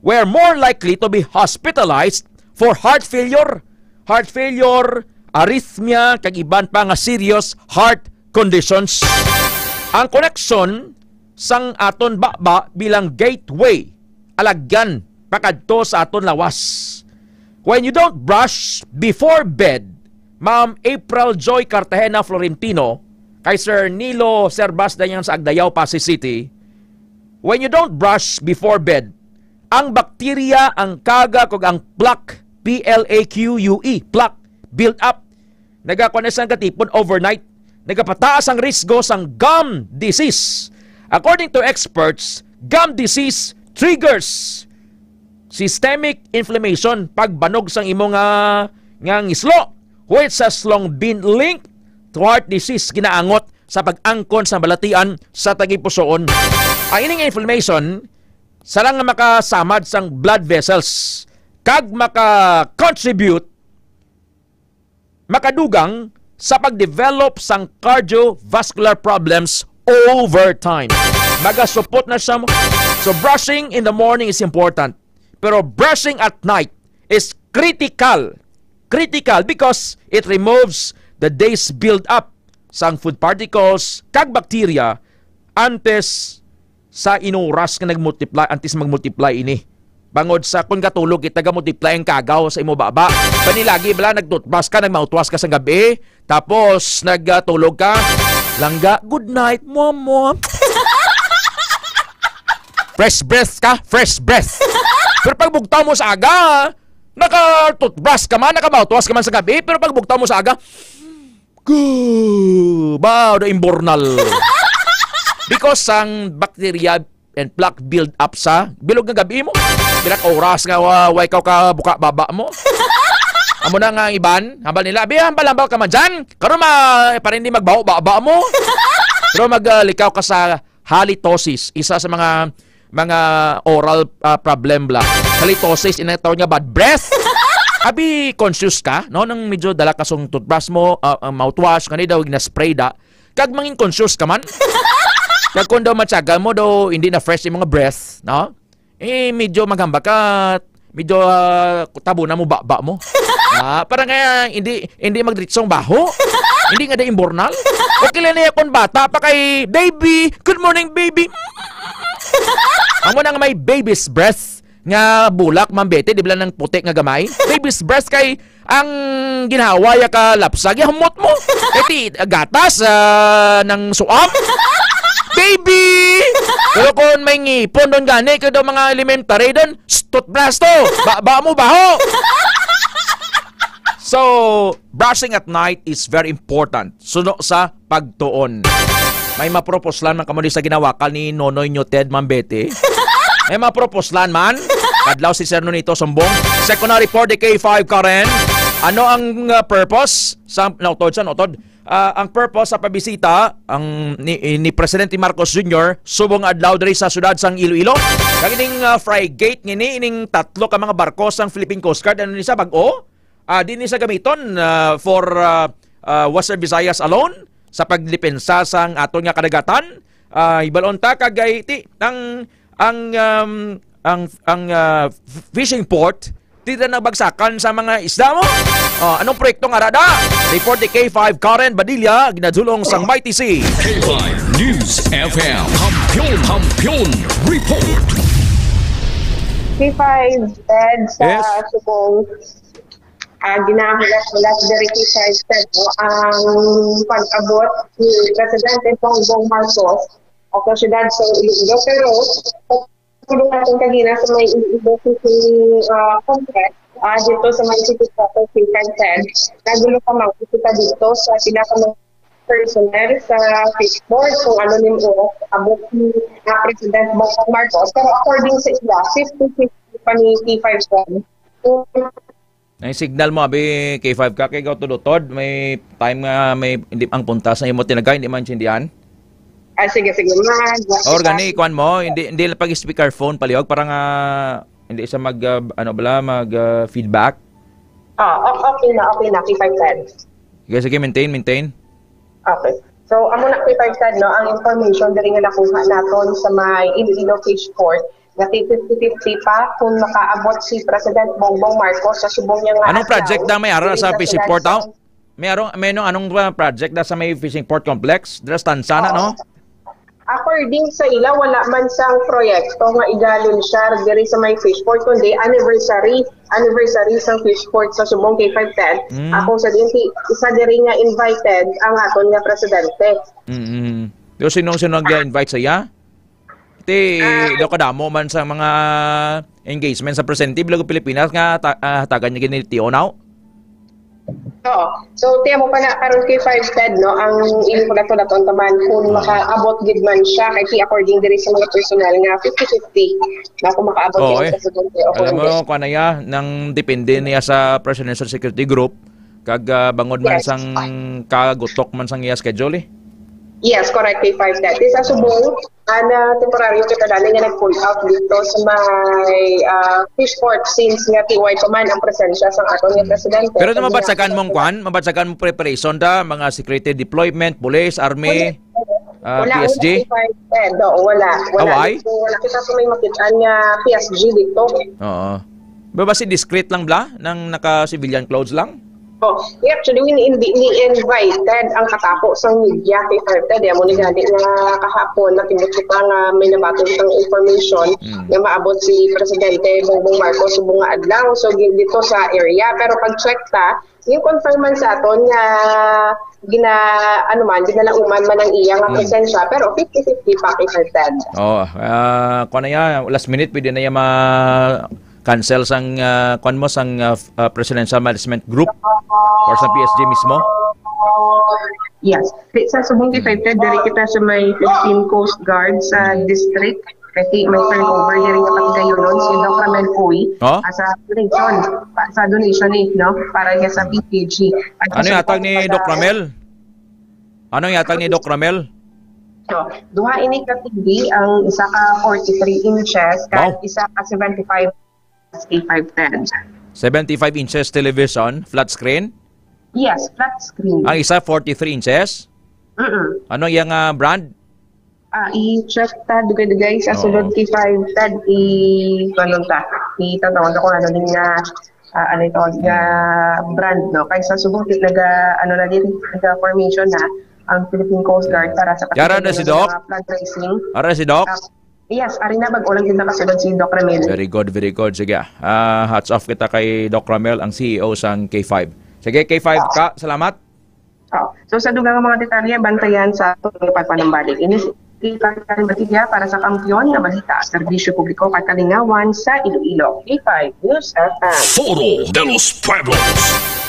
were more likely to be hospitalized for heart failure, heart failure, arrhythmia, kag iban pa nga serious heart conditions. Ang koneksyon sang aton baba bilang gateway, alagyan, pakadto sa aton lawas. When you don't brush before bed, Ma'am April Joy Cartagena Florentino, kay Sir Nilo Servas dayon sa Agdayao, Passi City, when you don't brush before bed, ang bakterya, ang kagak, ug ang plaque, P L A Q U E, plaque, build up. Nagakuan na sang katipon overnight. Nagapataas ang risgo sang gum disease. According to experts, gum disease triggers systemic inflammation, pagbanog sang imo nga, nga ngislo, which has long been linked to heart disease, ginaangot sa pag-angkon sa balatian sa tagipusoon. Ang ining inflammation, sarang nga makasamad sang blood vessels, kag maka-contribute, makadugang sa pag-develop sang cardiovascular problems over time. Magasupot na siya mo. So, brushing in the morning is important. Pero brushing at night is critical. Critical because it removes the day's build-up sang food particles kag bacteria antes sa inuras nga nag-multiply, antes mag-multiply ini. Bangod sa kung gatulog kita, ga-multiply ang kagaw sa imo baba. Panilagi bala, nag-toothbrush ka, nag-mouthwash ka sa gabi, tapos nagtulog ka, langga, "Good night, mom, mom." Fresh breath ka, fresh breath. Pero pag bugtaw mo sa aga, naka-toothbrush ka man, naka-mouthwash ka man sa gabi, pero pag bugtaw mo sa aga, "Gah, ba, da imbornal." Because ang bacteria and plaque build up sa bilog nga gabi mo. Pila ka oras nga wa, wa ikaw ka buka baba mo. Amo na nga ang iban, hambal nila, "Abi, hambal-hambal ka man dyan. Karon ma, para hindi magbaho baba mo." Pero mag, ah, likaw ka sa halitosis, isa sa mga, mga oral, ah, problem bala. Halitosis, ina tawag nga bad breath. Abi, conscious ka, no? Nang medyo dala ka sung toothbrush mo, ah, ah, mouthwash, kani daw gina-spray da. Kag mangin conscious ka man. Kag kung daw matyaga mo daw, hindi na fresh yung mga breath, no? Eh, medyo maghambal ka, medyo, ah, tabo na mo baba mo. Ah, para nga hindi, hindi magdiritsong baho. Hindi nga da imbornal. Okay lang niya kung bata pa kay, "Baby, good morning, baby." Amo na nga may baby's breath nga bulak, Ma'am Betty, di ba lang puti nga gamay? Baby's breath kay ang ginhawa ya ka lapsa, gihumot mo. Kay ti, gatas, ah, ng suam. Baby! Pero kung may ngipon doon gani, kaya daw mga elementary doon, toothbrush to. Ba, ba mo baho? So, brushing at night is very important. Suno sa pagtuon. May maproposlan man kamo di sa ginawakal ni Nonoy Newted, Ma'am Betty? May maproposlan man? Kadlaw si Sir Nonito Sumbong. Second na report, the K five Karen. Ano ang, uh, purpose sa, nautod sa, nautod? Ah, ang purpose sa pabisita ang ni, ni Presidente Marcos Junior subong adlaw diri sa siyudad sang Iloilo. Kag ining, ah, Frigate ngini, ining tatlo ka mga barko sang Philippine Coast Guard, ano ni sa bag-o? Ah, di ni sa gamiton, ah, for, ah, ah, Western Visayas alone sa pagdepensa sang aton nga kadagatan. Ah, hibalon ta kag ay ti, ang, ang, um, ang, ang, ah, f-, fishing port, di na nabagsakan sa mga isda mo. Ah, anong proyekto nga rada? Report ni K five Karen Badilla, ginadulong sang Mighty C. K five News F M. Kampiyon, Kampiyon Report. K five, Ted, sa Yes. Subong, ah, ginahulat-hulat diri kay President, no, ang pag-abot ni Presidente Bongbong Marcos Ako, syudad sa Iloilo, pero tulong natin kagina sa may Iloilo Fishing, ah, Complex, ah, dito sa may City Quarter, K five ten. Nagulo ka, ma'am, kita dito sa pinaka personnel sa fishport kung ano ning oras abot ni, ah, President Bongbong Marcos. Pero according sa ila, fifty fifty pa ni K five ten. Ang signal mo, abi, K five ka, kay gaw tudutod, may time nga may, hindi, ang puntas na imo tinagay, hindi man maintindihan. Ah, sige, sige. Ma-, Or gani, kuan mo, hindi, hindi lang pag speakerphone, palihog, para nga, hindi siya mag, ah, ano bala, mag, ah, feedback. Ah, o-, okay na, okay na, K five ten. Sige, sige, maintain, maintain. Okay. So, amo na, K five ten, no, ang information diri nga nakuha naton sa may Iloilo Fish Port, nga fifty fifty pa kung makaabot si President Bongbong Marcos sa subong niya nga Anong adlaw. project na may ara Diri sa sa Fishing Port, Silansan. aw? May arong, may no, anong, uh, project na sa may Fishing Port Complex? Dira sa Tansa na, no? Oo. According sa ila, wala man sang proyekto nga igalon siya diri sa may Fishport, kundi anniversary, anniversary sang Fishport sa subong K five ten. Mm. Ako sa din, si-, isa diri nga invited ang aton nga presidente. Mm-mm. Pero sino, sino ang invite sa iya? Ti, Ah, daw kadamo man sa mga engagement sa presente, bilang Pilipinas nga ta-, ah, hatagan niya gini tiyo, no? Oo. So, tiyan mo pa na, karon K five ten, no, ang inyong pagkatulaton taman kung Ah. makaabot gid man siya, kay ti according diri sa mga personal nga fifty fifty, na kung makaabot Oo, gid eh. sa presidente o Alam mo, hindi. kuwan na ya, nang depende niya sa Presidential Security Group, kag, ah, bangod man Yes. sang kagutok man sang iya schedule, eh. Yes, correct, K five ten. Ti sa subong, ana, temporaryo kita dali nga nag-pull out dito sa may, ah, Fishport since nga tiway pa man ang presensya sang aton nga presidente. Pero ito Kaya mabatsagan mong kwan? Mabatsagan mo preparation da? Mga security deployment, police, army, Wala. ah, Wala, P S G? wala, K five ten. Oo, wala. Wala. Away? Dito, wala kita sa may makitaan nga P S G dito. Oo. Ba, basi discreet lang bla? Nang naka-civilian clothes lang? Oh, yeah, actually, ni, ni, ni invited ang katapo sang media kay Arte. Di mo ni gani nga kahapon, nakimot kita nga may nabaton sang information Mm. nga maabot si Presidente Bongbong Marcos subong nga adlaw. So, gi-, dito sa area. Pero pag-check ta, yung confirm man sa aton nga gina-, ano man, ginalauman man ang iya nga Mm. presensya, pero fifty fifty pa kay Arte. Oh, ah, kuwan na yan. Last minute, pwede na yan ma-, cancel sang, ah, kwan mo, sang, ah, f-, ah, Presidential Management Group or sa P S G mismo? Yes. Sa subong Mm. kita, diri kita sa may Philippine Coast Guard sa Mm. district. Kasi may turnover diri nga pagdayunon si Doc Ramel Puy, Oh? ah, sa donation, pa-, sa donation, eh, no? Para niya sa P K G. At Ano sa yung atag ni sa Doc Ramel? Ano yung atag ni Doc Ramel? So, duha ini ka T V, ang isa ka forty-three inches, kag Wow. isa ka seventy-five K five ten. Seventy-five inches television, flat screen? Yes, flat screen. Ang isa, forty-three inches? Mm-mm. Ano yung, ah, brand? Ah, i-check ta, dugay-dugay sa Oo. sulod K five ten, i-, ano ta, i-, tatawag ako, ano din nga, ah, ano ito, nga brand, no? Kay sa subong, naga, ano na din, naga-formation na ang Philippine Coast Guard para sa Yara na si pagtulong Doc? sa mga fundraising. Ara si Doc? Ah, yes, ari na, bag-o lang din nakasulod si Doc Ramil. Very good, very good. Sige, ah, hats off kita kay Doc Ramil, ang C E O sang K five. Sige, K five ka, salamat. Oh, so sa dugang nga mga detalye, bantayan sa atong pagpanumbalik. Ini si Karen Batilla para sa Kampiyon nga Balita, Serbisyo Publiko kag Kalingawan sa Iloilo. K five News F M. Foro de los Pueblos.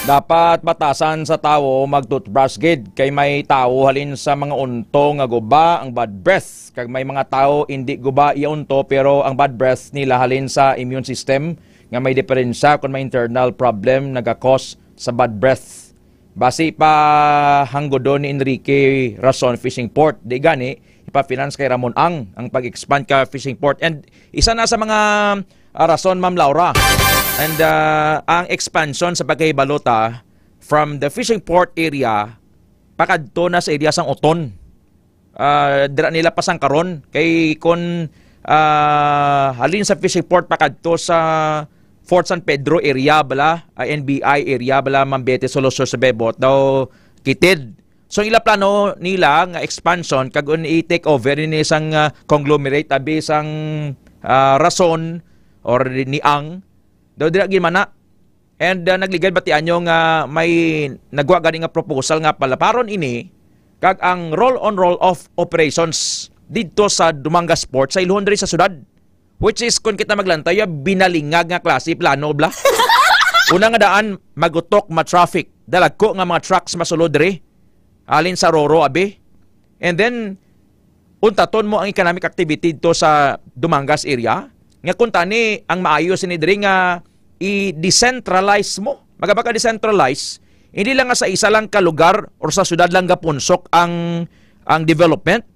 Dapat batasan sa tawo mag-toothbrush gid kay may tawo halin sa mga unto nga guba ang bad breath, kag may mga tawo indi guba iya unto pero ang bad breath nila halin sa immune system nga may diferensya kon may internal problem naga-cause sa bad breath. Basi pa hanggodon ni Enrique Rason Fishing Port. Di gani, ipa-finance kay Ramon Ang ang pag-expand ka fishing port. And isa na sa mga, ah, rason, Ma'am Laura. And, ah, ang expansion sa pagkahibalo ta from the fishing port area pakadto na sa area sang Oton. Ah, dira nila pasangkaron. Kay kun, ah, halin sa fishing port pakadto sa Fort San Pedro area bala, ah, N B I area bala, Mambete, Solo Sur, sa Bebot, daw kitid. So, ila plano nila nga expansion kag un i-take over ni sang, ah, conglomerate abi sang, ah, Rason or ni Ang. Daw dira gid man na. And, uh, nagligad batian nyo nga may nagwa gani nga proposal nga palaparon ini kag ang roll on, roll off operations didto sa Dumangas Port, sa ilhon diri sa syudad. Which is, kung kita maglantay, ah, binalingag nga klase plano, bla. Una nga daan, magutok, ma-traffic. Dalagko nga mga trucks masulod diri. Halin sa Roro, abi. And then, untaton mo ang economic activity dito sa Dumangas area. Nga kung tani, ang maayo sini diri nga i-decentralize mo. Magaba ka decentralize, hindi lang nga sa isa lang ka lugar or sa syudad lang gapunsok ang, ang development.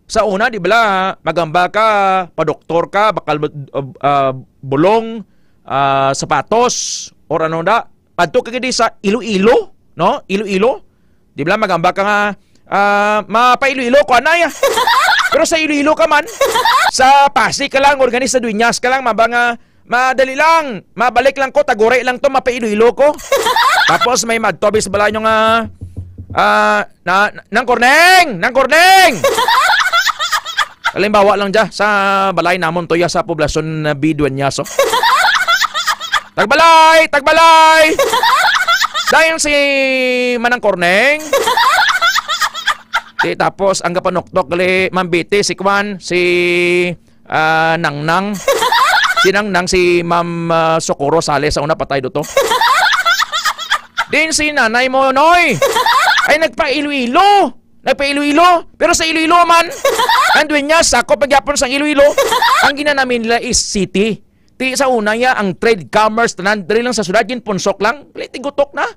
Sa una, di bala, magamba ka, padoktor ka, bakal, uh, uh, bulong, uh, sapatos, or ano na, kadto ka gid sa Iloilo, no? Iloilo. Di bala, magamba ka nga, ah, mapa-Iloilo ko, anay, ah. Pero sa Iloilo ka man, sa Pasig ka lang, organisa Dueñas ka lang, maba nga, madali lang, mabalik lang ko, taguri lang to, mapa-Iloilo ko. Tapos may madto bis bala nyo nga, ah, na, nang Corneng! Nang Corneng! Halimbawa lang dya, sa balay namon to ya sa poblasyon na B Dueñas, oh. Tagbalay! Tagbalay! Dayon si Manang Corneng. Di, tapos ang gapanuktok gali, Ma'am Betty, si Kwan, si, ah, Nangnang. Si Nangnang, si Ma'am, ah, Socorro Sales, sa una patay do to. Din si nanay mo, Noy. Ay, nagpa-Iloilo. Nagpa-Iloilo. Pero sa Iloilo man, ang Dueñas, sakop pagyapon sang Iloilo. Ang ginanami nila is city. Ti sa una ya, ang trade, commerce, tanan, diri lang sa syudad, ginpunsok lang. Pili, tigutok na.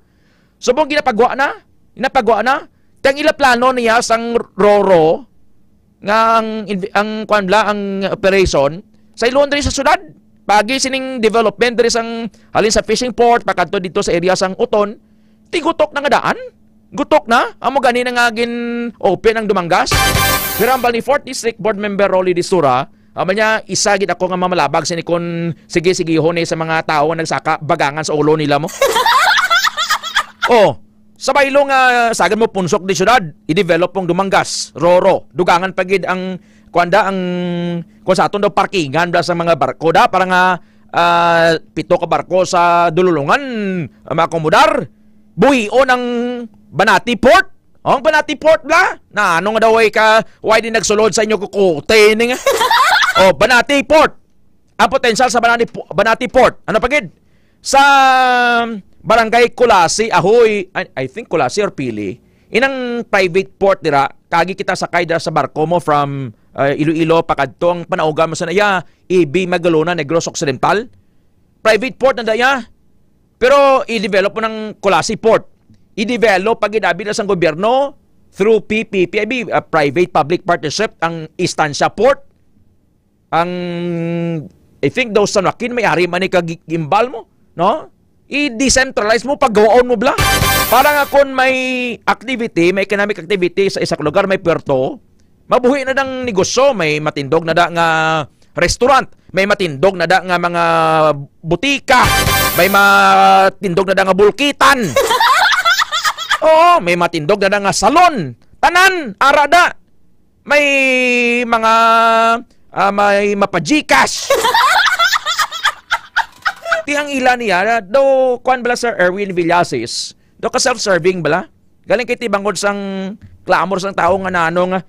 Subong ginapagwa na. Ginapagwa na. Ti ang ila plano niya sang Roro, nga ang inv-, ang, kuwan bala, ang operation, sa ilon diri sa syudad. Pagi sining development diri sang halin sa fishing port, pakadto dito sa area sang Uton, tigutok na nga daan. Gutok na. Amo gani na nga gin-open ang Dumangas. Pero ang ni Fourth District Board Member Rolly Distura, amo niya, isa gid ako nga mamalabag sini kon sige-sigihon ni sa mga tawo nga nagsaka bagangan sa ulo nila mo. Oh, sa baylo nga sagad mo punsok di syudad, i-develop pong Dumangas, Roro, dugangan pa gid ang, kuwan da, ang, kung sa aton daw, parkingan da sa mga barko da, para nga, ah, pito ka barko sa Dululungan, ah, maakomodar. Buhion ang Banati Port. Oh, ang Banati Port bala? Na ano nga daw ay ka, why di nagsulod sa inyo kukuti ni nga? Oh, Banati Port. Ang potensyal sa Banati, Banati Port. Ano pa gid? Sa Barangay Culasi, Ahoy, I, I think Culasi or Pili. Inang private port dira, kagi kita sakay dira sa barko mo from, uh, Iloilo pakadto, ang panauga mo sa naya, E B Magalona, Negros Occidental. Private port na daya. Pero i-develop mo ng Culasi Port. I-develop pag inabi na sang gobyerno through P P P, I mean, uh, private public partnership, ang Estancia Port. Ang, I think daw San Joaquin may ari man ni kag-, gimbal mo, no? I-decentralize mo, paggawaon mo bala. Para nga kung may activity, may economic activity sa isa ka lugar, may puerto, mabuhi na dang negosyo, may matindog na da nga restaurant, may matindog na da nga mga butika, may matindog na da nga bulkitan. Oo, may matindog na da nga salon. Tanan, ara da. May mga, ah, may mapa-GCash. Ti ang ila niya, do, kuwan bala, Sir Erwin Villasis, do ka self-serving bala? Galing kay ti bangod sang clamor sang tawo nga nano nga,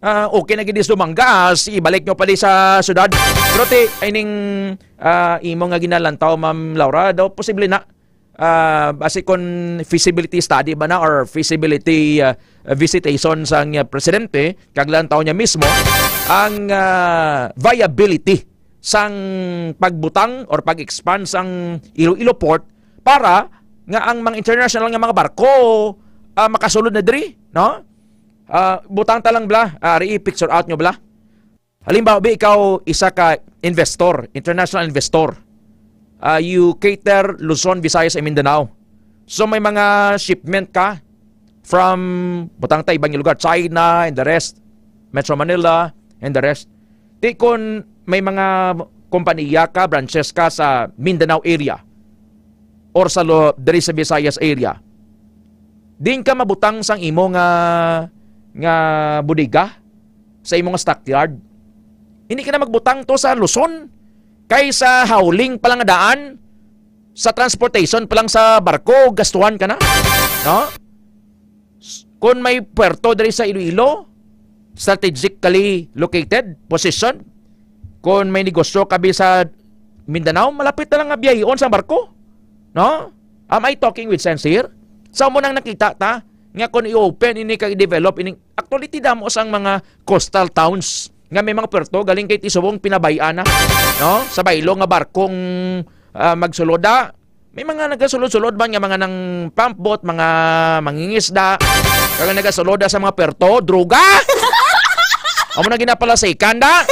ah, okay na gid is Dumangas, ibalik nyo pa di sa syudad. Pero ti, ay ning, ah, imo nga ginalantaw, Ma'am Laura, daw posible na, ah, basi kon feasibility study ba na or feasibility, ah, visitation sang, ah, presidente, kag lantaw niya mismo ang, ah, viability sang pagbutang or pag-expand sang Iloilo Port para nga ang mga international nga mga barko, ah, makasulod na diri, no? Ah, butang ta lang bala, ah, ari, i-picture out nyo bala. Halimbawa, bi, ikaw isa ka investor, international investor. Ah, you cater Luzon, Visayas, and Mindanao. So may mga shipment ka from, butang ta, ibang lugar, China and the rest, Metro Manila and the rest. Ti kon may mga kompanya ka, branches ka sa Mindanao area or sa lo-, diri sa Visayas area, din ka mabutang sang imo nga, nga bodega, sa imo nga stockyard. Hindi ka na magbutang to sa Luzon. Kay sa hauling pa lang nga daan, sa transportation pa lang sa barko, gastuhan ka na. No? S-, kung may puerto diri sa Iloilo, strategically located position. Kung may negosyo ka bi sa Mindanao, malapit na lang nga biyahon sa barko. No? Am I talking with sense here? Sa mo nang nakita ta nga kung i-open ini kag i-develop ini, actually, ti damo sang mga coastal towns nga may mga puerto, galing kay ti subong pinabay-an na, no? Sa baylo nga barkong, ah, magsulod, ah. May mga nagasulod-sulod man nga mga nang pump boat, mga mangingisda, kag nagasulod sa mga puerto, droga! Amo na ginapalasikan da.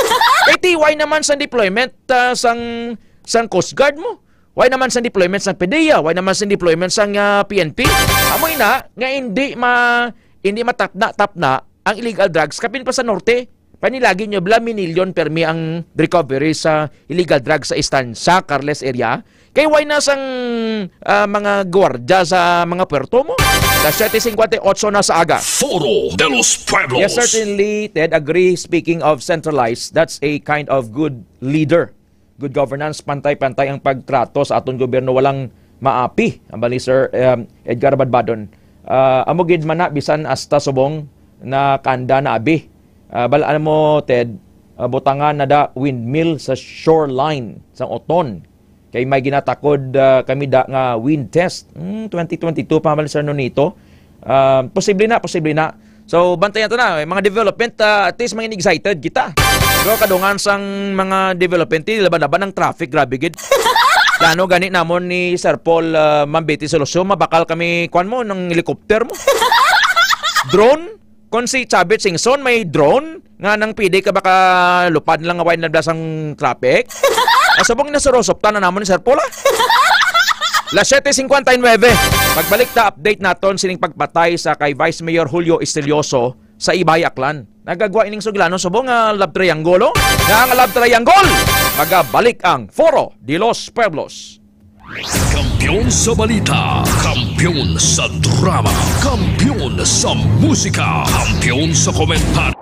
Kay ti, why naman sa deployment, ah, sang, sang Coast Guard mo? Why naman sa deployment sang PDEA? Why naman sa deployment sang, ah, P N P? Amoy na nga hindi ma-, hindi matapna-tapna ang illegal drugs kapin pa sa norte. Panilagi nyo, bala, minilyon permi ang recovery sa illegal drugs sa Estancia, Carles area. Kay why na sang, ah, mga gwardya sa mga puerto mo? Alas siyete singkwenta y ocho na sa aga. Foro de los Pueblos. Yes, certainly, Ted, agree. Speaking of centralized, that's a kind of good leader. Good governance, pantay-pantay ang pagtrato sa aton gobyerno, walang maapi, ang ni Sir, um, Edgar Badbadon. Ah, amo gid man na, bisan hasta subong na kanda na abi. Ah, bal-an mo, Ted, ah, butangan na da windmill sa shoreline sang Oton. Kay may ginatakod, ah, kami da nga wind test. Hmm, twenty twenty-two pa man, Sir Nonito. Ah, posible na, posible na. So, bantayan ta na, eh, mga development, ah, at least, mga excited kita. Pero kadungan sang mga development, eh, laban-laban ang traffic, grabe gid. Plano gani namon ni Sir Paul, ah, Ma'am Betty Solocio, mabakal kami, kwan mo, ng helicopter mo. Drone? Kung si Chavit Singson may drone, nga nang pwede ka baka lupad lang nga wala nablas ang traffic? Asubong na surusop ta na namon ni Sir Paul, ah. Las siete cincuenta y nueve. Pagbalik ta, update naton sining pagpatay sa kay Vice Mayor Julio Estilioso sa Ibay, Aklan. Nagagwa ining suglanon subong nga love triangle, oh. Nga ang love triangle, magabalik ang Foro de los Pueblos. Kampiyon sa balita, kampiyon sa drama, kampiyon sa musika, kampiyon sa komentaryo.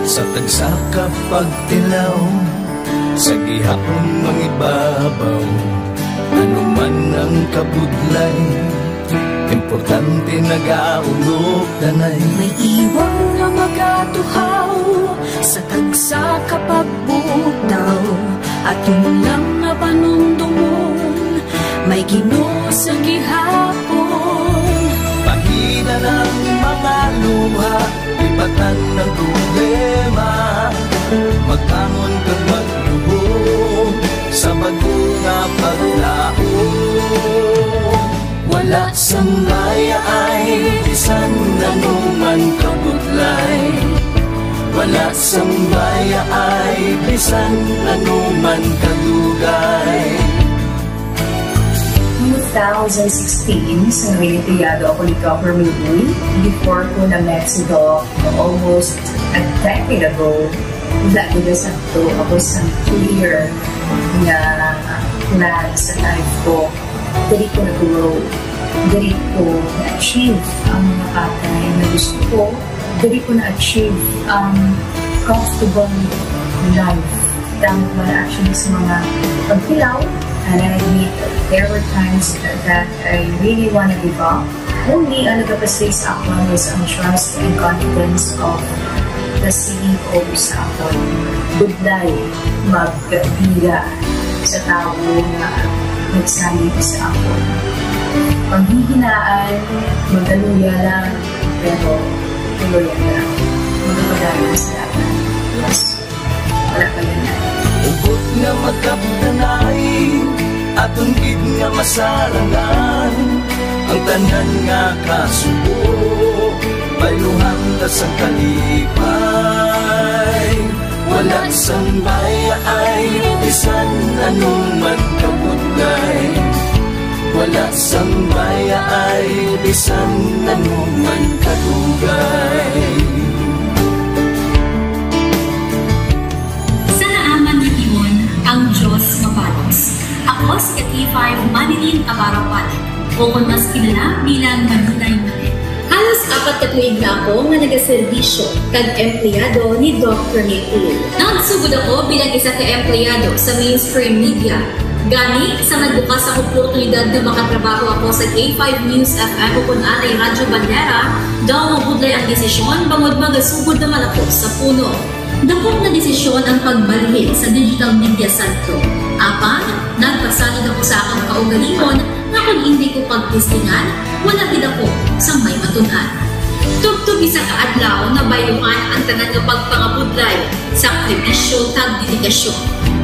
Sa tagsa ka pagtilaw, sa gihapon mangibabaw, ano man ang kabudlay, importante nagaulog danay. May iwang nga magatuhaw sa tagsa ka pagbugtaw, aton lang nga panumdomon, may Ginoo sa gihapon. Pahina ng mga luha, lipatan ng problema, magbangon kag magluhod sa bag-o nga paglaom. Wala sang mayaay bisan ano man kabudlay. Wala sang mayaay bisan ano man kadugay. Two thousand sixteen, sa naging empleyado ako ni Governor Uy, before ko na-met si Doc, almost a decade ago, wala ko na sakto. Ako sa clear nga plan sa life ko. Diri ko nag-grow. Diri ko na-achieve ang mga bagay na gusto ko. Diri ko na-achieve ang comfortable life. Tama ko na actually sa mga pagkilaw. And I admit, there were times that I really wanna give up. Only ang nagapasay sa akon was ang trust and confidence of the C E O sa akon. Budlay magpila sa tawo nga nagsalig sa akon. Panghihinaan, magkaluya lang, pero tuloy lang. Magpadayon sa dalan. Yes. Wala pa yan. Hugot nga magkapdanay, aton gid nga masarangan ang tanan nga kasubo. Bayluhan ta sang kalipay. Wala sang mayaay, bisan ano man kabudlay. Wala sang mayaay, bisan ano man kadugay. Sa naaman nga timon, ang Dios Ako si K five Manilin Abarapan, o kon mas kilala bilang Manilay Manilay. Halos apat ka tuig na ako nga nagaserbisyo kag empleyado ni Doc Rene Uy. Nagsugod ako bilang isa ka empleyado sa mainstream media. Gani, sa nagbukas ang oportunidad nga makatrabaho ako sa K five News F M o kon anay Radyo Bandera, daw mabudlay ang desisyon bangod magasugod naman ako sa puno. Dako nga desisyon ang pagbalhin sa digital media sentro. Apan, nagpasalig ako sa akon kaugalingon nga kon indi ko pagtistingan, wala gid ako sang may matun-an. Tubtob isa ka adlaw, nabayluhan ang tanan nga pagpangabudlay, sakripisyo, kag dedikasyon.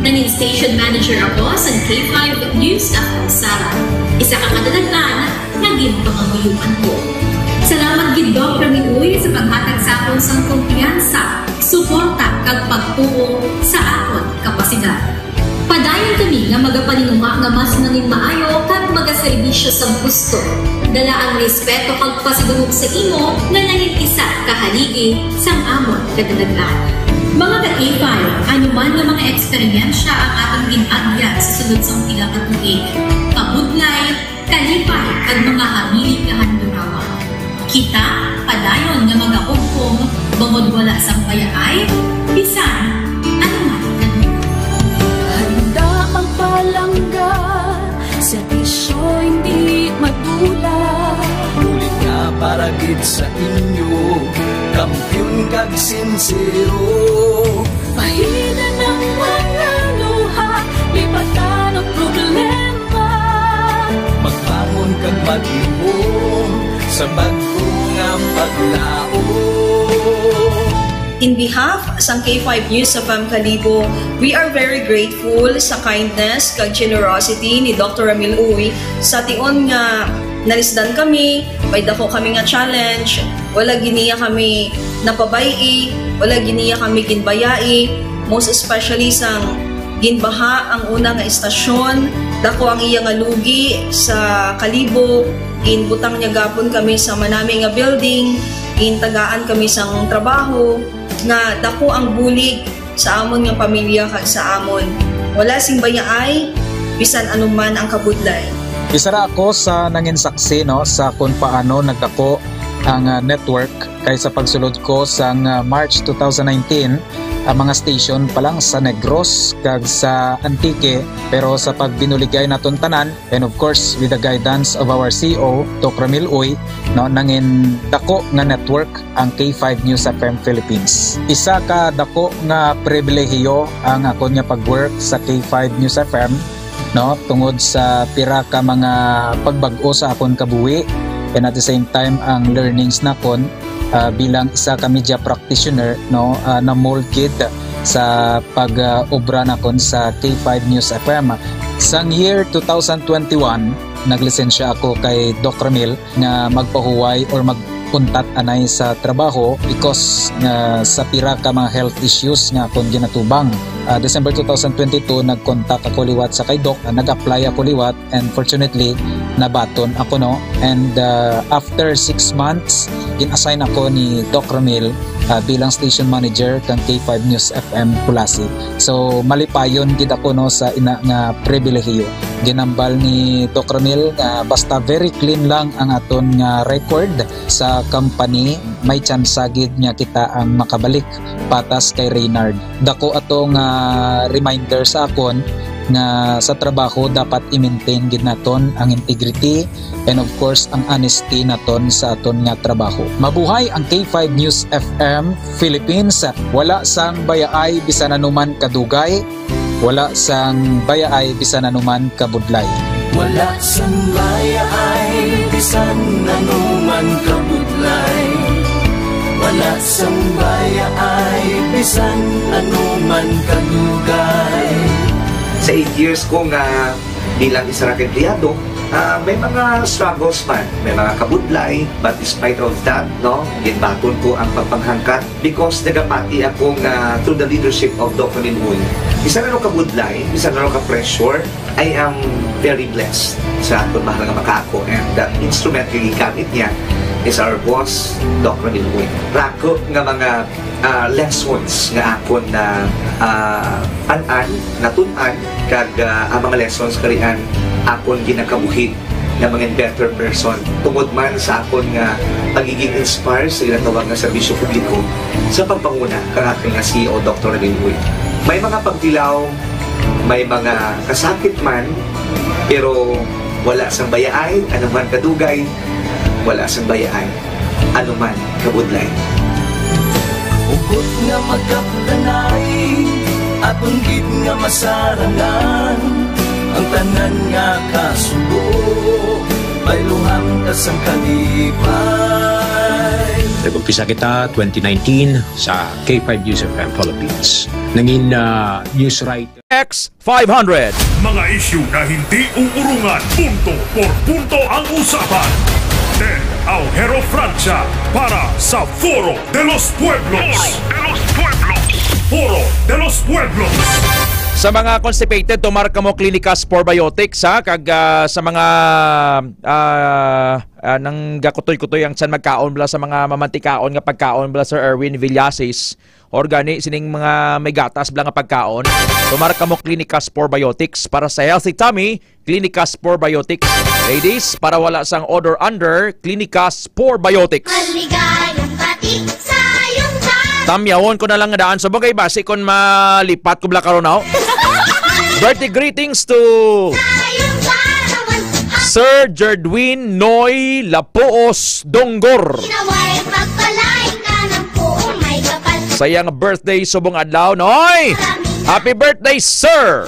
Nangin station manager ako sa K five News F M Sala. Isa ka kadalagan nga ginpangamuyoan ko. Salamat gid, Doc Rene Uy, sa paghatag sa akon sang kumpiyansa, suporta, kag pagtuo sa akon kapasidad. Padayon kami nga magapaninguha nga mas nangin maayo kag magaserbisyo sang husto. Dala ang respeto kag pasidungog sa imo nga nangin isa ka haligi sang amon kadalagan. Mga ka-K five, ano man nga mga eksperyensya ang aton gin-agyan sa sulod sang pila ka tuig, kabudlay, kalipay, kag mga hamili nga handurawa. Kita padayon nga magahugpong bangod wala sang bayaay bisan ano man. Handa magpalangga, serbisyo hindi madula. Bulig nga para gid sa inyo, kampiyon kag sinsero. Pahina ng mga luha, lipatan ang problema. Magbangon kag maghimom sa bag-o nga paglaom. In behalf sang K five News F M Kalibo, we are very grateful sa kindness kag generosity ni Doctor Ramil Uy. Sa tion nga nalisdan kami, may dako kami nga challenge, wala gid niya kami napabay-i, wala gid niya kami ginbayai, most especially sang ginbaha ang una nga istasyon, dako ang iya nga lugi sa Kalibo, ginbutang niya gapon kami sa manami nga building, gintagaan kami sang trabaho, nga dako ang bulig sa amon nga pamilya kag sa amon. Wala sing bayaay bisan ano man ang kabudlay. Isa ra ako sa nangin saksi, no, sa kung paano nagdako ang, ah, network, kay sa pagsulod ko sang, ah, March two thousand nineteen, ang mga station pa lang sa Negros kag sa Antique, pero sa pagbinuligay naton tanan, and of course, with the guidance of our C E O, Doc Ramil Uy, no, nangin dako nga network ang K five News F M Philippines. Isa ka dako nga pribilehiyo ang akon nga pag-work sa K five News F M, no, tungod sa pira ka mga pagbag-o sa akon kabuhi, and at the same time ang learnings nakon, ah, bilang isa ka media practitioner, no, ah, na-mold gid sa pag, ah, obra nakon sa K five News F M. Sang year two thousand twenty-one, naglisensya ako kay Doc Ramil nga magpahuway or mag-untat anay sa trabaho because nga sa pira ka mga health issues nga akon ginatubang. Ah, December two thousand twenty-two, nag-contact ako liwat sa kay Doc. Ah, nag-apply ako liwat and fortunately, nabaton ako, no. And, ah, after six months, gin-assign ako ni Doc Ramil, ah, bilang station manager kang K five News F M Culasi. So, malipayon gid ako, no, sa ina nga pribilehiyo. Ginambal ni Doc Ramil nga basta very clean lang ang aton nga record sa company, may tsansa gid nga kita ang makabalik patas kay Reynard. Dako ato nga reminder sa akon nga sa trabaho dapat i-maintain gid naton ang integrity and of course ang honesty naton sa aton nga trabaho. Mabuhay ang K five News F M Philippines. Wala sang bayaay bisan anuman kadugay, wala sang bayaay bisan anuman kabudlay. Wala sang bayaay bisan anuman kabudlay. Wala sang bayaay bisan anuman kadugay. Sa eight years ko nga bilang isa ra ka empleyado, ah, may mga struggles man, may mga kabudlay, but despite of that, no, ginbaton ko ang pagpanghangkat because nagapati ako nga through the leadership of Doc Ramil Uy, bisan ano kabudlay, bisan ano ka pressure, I am very blessed sa akong mahal nga makaako and the instrument nga gigamit niya is our boss, Doc Ramil Uy. Rako nga mga, ah, lessons nga akon na, ah, an-an, natun-an, kag, ah, ang mga lessons karian akon ginakabuhi na mga better person tungod man sa akon nga pagiging inspired sa ginatawag nga serbisyo publiko sa pagpanguna kang akon nga C E O, Doctor Ramil Uy. May mga pagtilaw, may mga kasakit man, pero wala sang bayaay, ano man kadugay, wala sang bayaay, ano man kabudlay. Ukot nga magkapdanay, aton gid nga masarangan, ang tanan nga kasubo, bayluhan ta sang kalipay. Nag-umpisa kita twenty nineteen sa K five News F M Philippines. Nangin, ah, news writer. X five hundred. Mga isyu na hindi uurungan, punto por punto ang usapan. Ted Aujero Francia para sa Foro de los Pueblos. Foro de los Pueblos. Foro de los Pueblos. Sa mga constipated, tomar kamo Clinicas Probiotics, ha? Kag, ah, sa mga, ah, ah, nang gakutoy-kutoy ang tiyan, magkaon bala sa mga mamantikaon nga pagkaon bala, Sir Erwin Villasis, or gani sining mga may gatas bala nga pagkaon, tomar kamo Clinicas Probiotics para sa healthy tummy. Clinicas Probiotics. Ladies, para wala sang odor under, Clinicas Probiotics. Maligayang bati sa iyong daan. Tamyawon ko na lang nga daan. Subong kay basi kon malipat ko bala karon, oh. Birthday greetings to Sa iyong daan. Sir Jerdwin Noy Lapuos Donggor. Inaway pagpalay ka ng puong may kapal. Sa iyang birthday subong adlaw, Noy! Happy birthday, sir!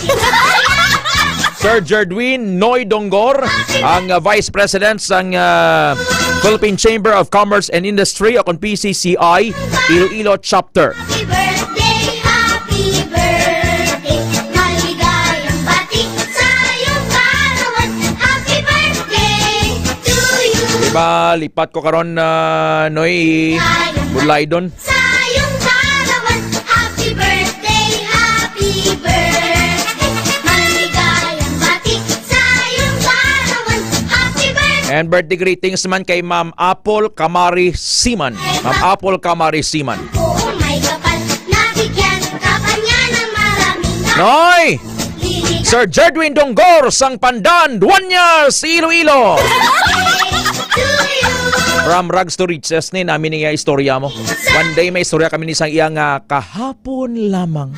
Sir Jerdwin Noy Donggor, ang, uh, Vice President sang, uh, Philippine Chamber of Commerce and Industry, o kon P C C I, Iloilo Chapter. Happy birthday, happy birthday. Maligayang bati sa iyong kaarawan. Happy birthday to you. Diba, lipat ko karon, uh, Noy Budlaydon. Sa iyong kaarawan, happy birthday, happy birthday. Maligayang bati sa iyong kaarawan, happy birthday. And birthday greetings man kay Ma'am Apple Kamari Siman. Ma'am Apple Kamari Siman. Oo, may kapal, nabigyan ka pa niya ng maraming Noy! Sir Jedwin Donggor sang Pandan, Duanyas, Iloilo. From rags to riches ni namin niya istorya mo. One day may istorya kami ni sang iya nga kahapon lamang.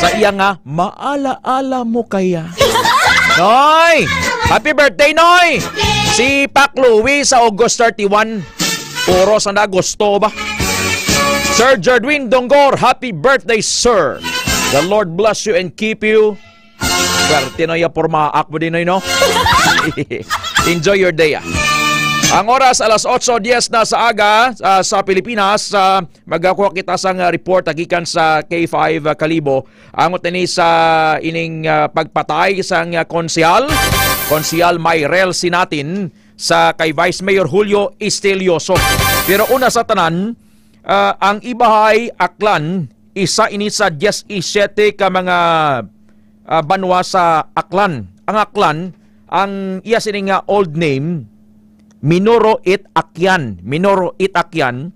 Sa iya nga maala-ala mo kaya. Noy! Happy birthday, Noy! Si Pak Louie sa August thirty-one. Puro sa na gusto ba? Sir Jerdwin Donggor, happy birthday, sir. The Lord bless you and keep you. Swerte na ya porma ako din, no? Enjoy your day, ah. Ang oras, alas otso diez na sa aga, ah, sa Pilipinas. Ah, magakuha kita sang, ah, report, ah, gikan sa K five, ah, Kalibo. Ang utini sa ining, ah, pagpatay sang, ah, konsehal, Konsehal Mayrel Sinatin, sa kay Vice Mayor Julio Estelioso. Pero una sa tanan, ah, ang Ibahay, Aklan, isa ini sa diecisiete ka mga, ah, banwa sa Aklan. Ang Aklan, ang iya sini nga old name, Minoro it Akyan. Minoro it Akyan.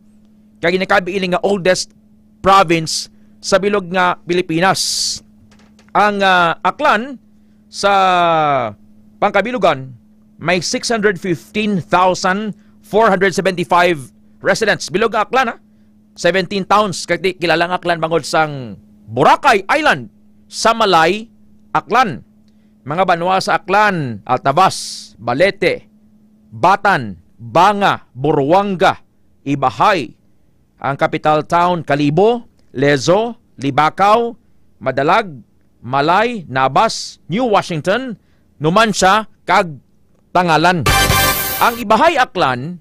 Kag ginakabi ini nga oldest province sa bilog nga Pilipinas. Ang, ah, Aklan sa pangkabilugan may six hundred fifteen thousand four hundred seventy-five residents. Bilog nga Aklan, ha? Seventeen towns. Kay di kilala ang Aklan bangod sang Boracay Island, Samalay, Aklan. Mga banwa sa Aklan, Altavas, Balete, Batan, Banga, Buruanga, Ibahay, ang capital town, Kalibo, Lezo, Libacao, Madalag, Malay, Nabas, New Washington, Numancia, kag Tangalan. Ang Ibahay Aklan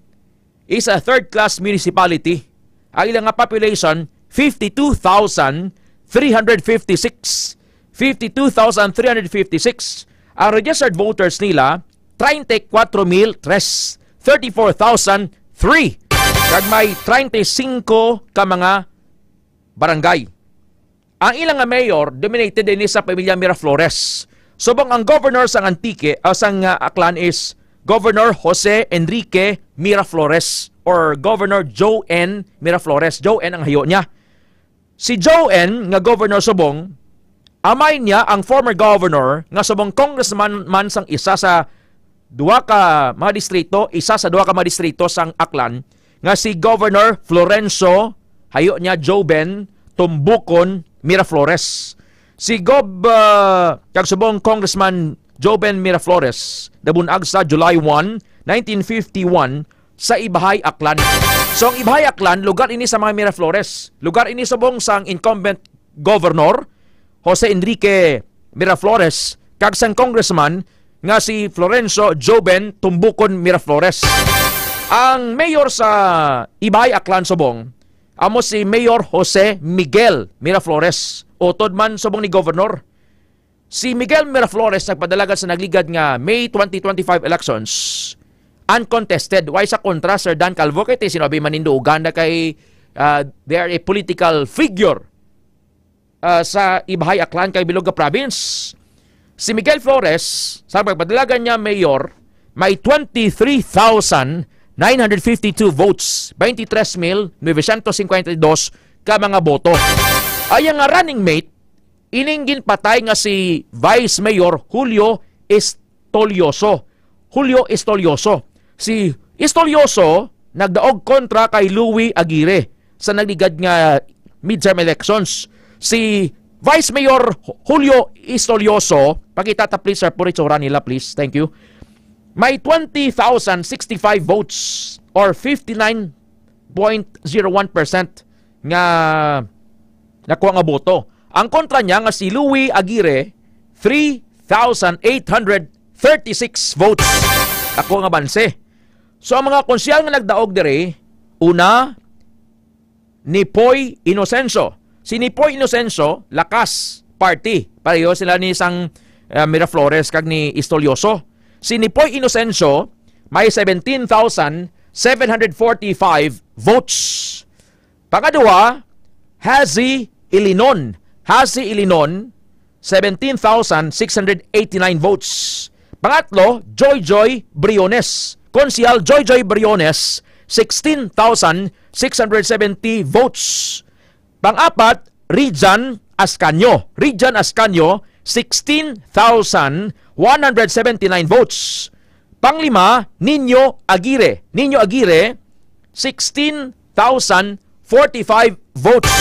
is a third-class municipality. Ang ilang nga population, fifty-two thousand three hundred fifty-six. Fifty-two thousand three hundred fifty-six. Ang registered voters nila, treinta y cuatro mil tres, thirty-four thousand three. Kag may treinta y cinco ka mga barangay. Ang ilang nga mayor, dominated ini sa pamilya Miraflores. Subong ang governor sang Antique, ah, sang, ah, Aklan is Governor Jose Enrique Miraflores or Governor Joe N. Miraflores. Joe N. ang hayo niya. Si Joe N. nga governor subong, amay niya ang former governor nga subong congressman man sang isa sa duha ka mga distrito, isa sa duha ka mga distrito sang Aklan, nga si Governor Florencio, hayo niya, Joe Ben Tumbukon Miraflores. Si Gov, ah, kag subong Congressman Joe Ben Miraflores nabunag sa July one, nineteen fifty-one, sa Ibahay, Aklan. So, ang Ibahay, Aklan, lugar ini sa mga Miraflores. Lugar ini subong sang incumbent governor, Jose Enrique Miraflores, kag sang congressman nga si Florencio Joven Tumbukon Miraflores. Ang mayor sa Ibahay, Aklan subong, amo si Mayor Jose Miguel Miraflores, utod man subong ni Governor. Si Miguel Miraflores nagpadalagan sa nagligad nga May twenty twenty-five elections, uncontested. Why sa kontra, Sir Dan Calvo? Kay ti sinabi manindugan na kay, ah, they are a political figure, ah, sa Ibahay, Aklan, kay Bilog nga Province. Si Miguel Flores, sa pagpadalagan niya mayor, may twenty-three thousand nine hundred fifty-two votes, twenty-three mil novecientos cincuenta y dos ka mga boto. Ay, ang running mate, ining ginpatay nga si Vice Mayor Julio Estolioso. Julio Estolioso. Si Estolioso nagdaog kontra kay Louie Aguirre sa nagligad nga midterm elections. Si Vice Mayor Julio Estolioso, pakita ta please, sir, puri tsura nila, please. Thank you. May twenty thousand sixty-five votes or fifty-nine point zero one percent nga nakuha nga boto. Ang kontra niya nga si Louie Aguirre, three thousand eight hundred thirty-six votes. Ako nga banse. So, ang mga konsehal nga nagdaog diri, una, ni Poy Inocencio. Si ni Poy Inocencio, Lakas Party. Pareho sila ni sang, eh, Miraflores kag ni Estolioso. Si ni Poy Inocencio, may seventeen thousand seven hundred forty-five votes. Pangaduha, Hazy Ilinon. Hazy Ilinon, seventeen thousand six hundred eighty-nine votes. Pangatlo, Joy Joy Briones. Konsehal Joy Joy Briones, sixteen thousand six hundred seventy votes. Pangapat, Rijan Ascanio. Rijan Ascanio, sixteen thousand one hundred seventy-nine votes. Panglima, Nino Aguirre. Nino Aguirre, sixteen thousand forty-five votes.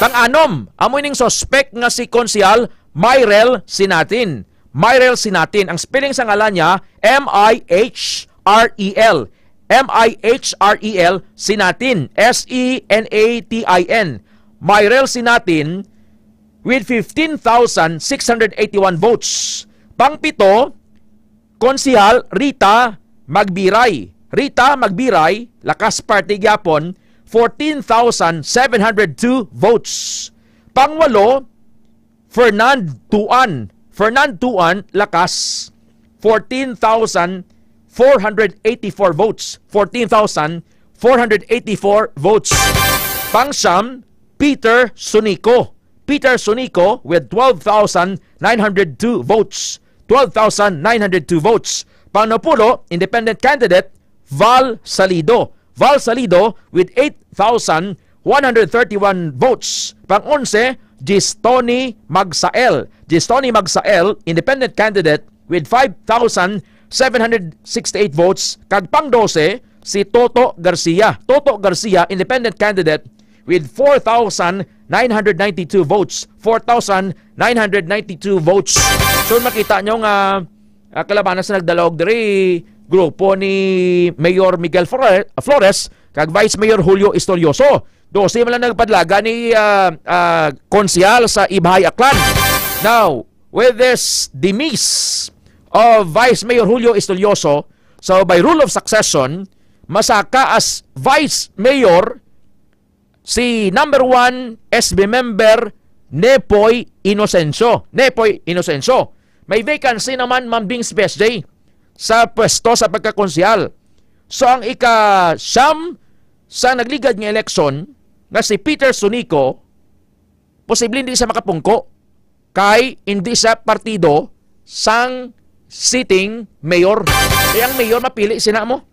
Pang-anom, amo ining suspek nga si Konsehal Myrel Sinatin. Myrel Sinatin. Ang spelling sa ngalan niya, M I H R E L. M I H R E L, Sinatin. S E N A T I N. Myrel Sinatin with fifteen thousand six hundred eighty-one votes. Pangpito, Konsehal Rita Magbiray. Rita Magbiray, Lakas Party gyapon, fourteen thousand seven hundred two votes. Pangwalo, Fernand Tuan. Fernand Tuan, Lakas, fourteen thousand four hundred eighty-four votes. Fourteen thousand four hundred eighty-four votes. Pangsyam, Peter Sunico. Peter Sunico with twelve thousand nine hundred two votes. Twelve thousand nine hundred two votes. Pangnapulo, independent candidate, Val Salido. Val Salido with eight thousand one hundred thirty-one votes. Pang-onse, Gistoni Magsael. Gistoni Magsael, independent candidate with five thousand seven hundred sixty-eight votes. Kag pang-dose, si Toto Garcia. Toto Garcia, independent candidate with four thousand nine hundred ninety-two votes. Four thousand nine hundred ninety-two votes. So, makita nyo nga, ah, kalabanan sa nagdalaog diri, grupo ni Mayor Miguel Flore-, Flores kag Vice Mayor Julio Estolioso. Dose man lang nagpadalagan ni, ah, ah, konsehal sa Ibahay, Aklan. Now, with this demise of Vice Mayor Julio Estolioso, so by rule of succession, masaka as Vice Mayor si number one S B member Nepoy Inocencio. Nepoy Inocencio. May vacancy naman, Ma'am Bing, sa P S J, sa pwesto sa pagkakonsehal. So, ang ika-siyam sa nagligad nga eleksyon, nga si Peter Sunico, posible hindi siya makapungko kay hindi siya partido sang sitting mayor. Kay ang mayor mapili sina mo.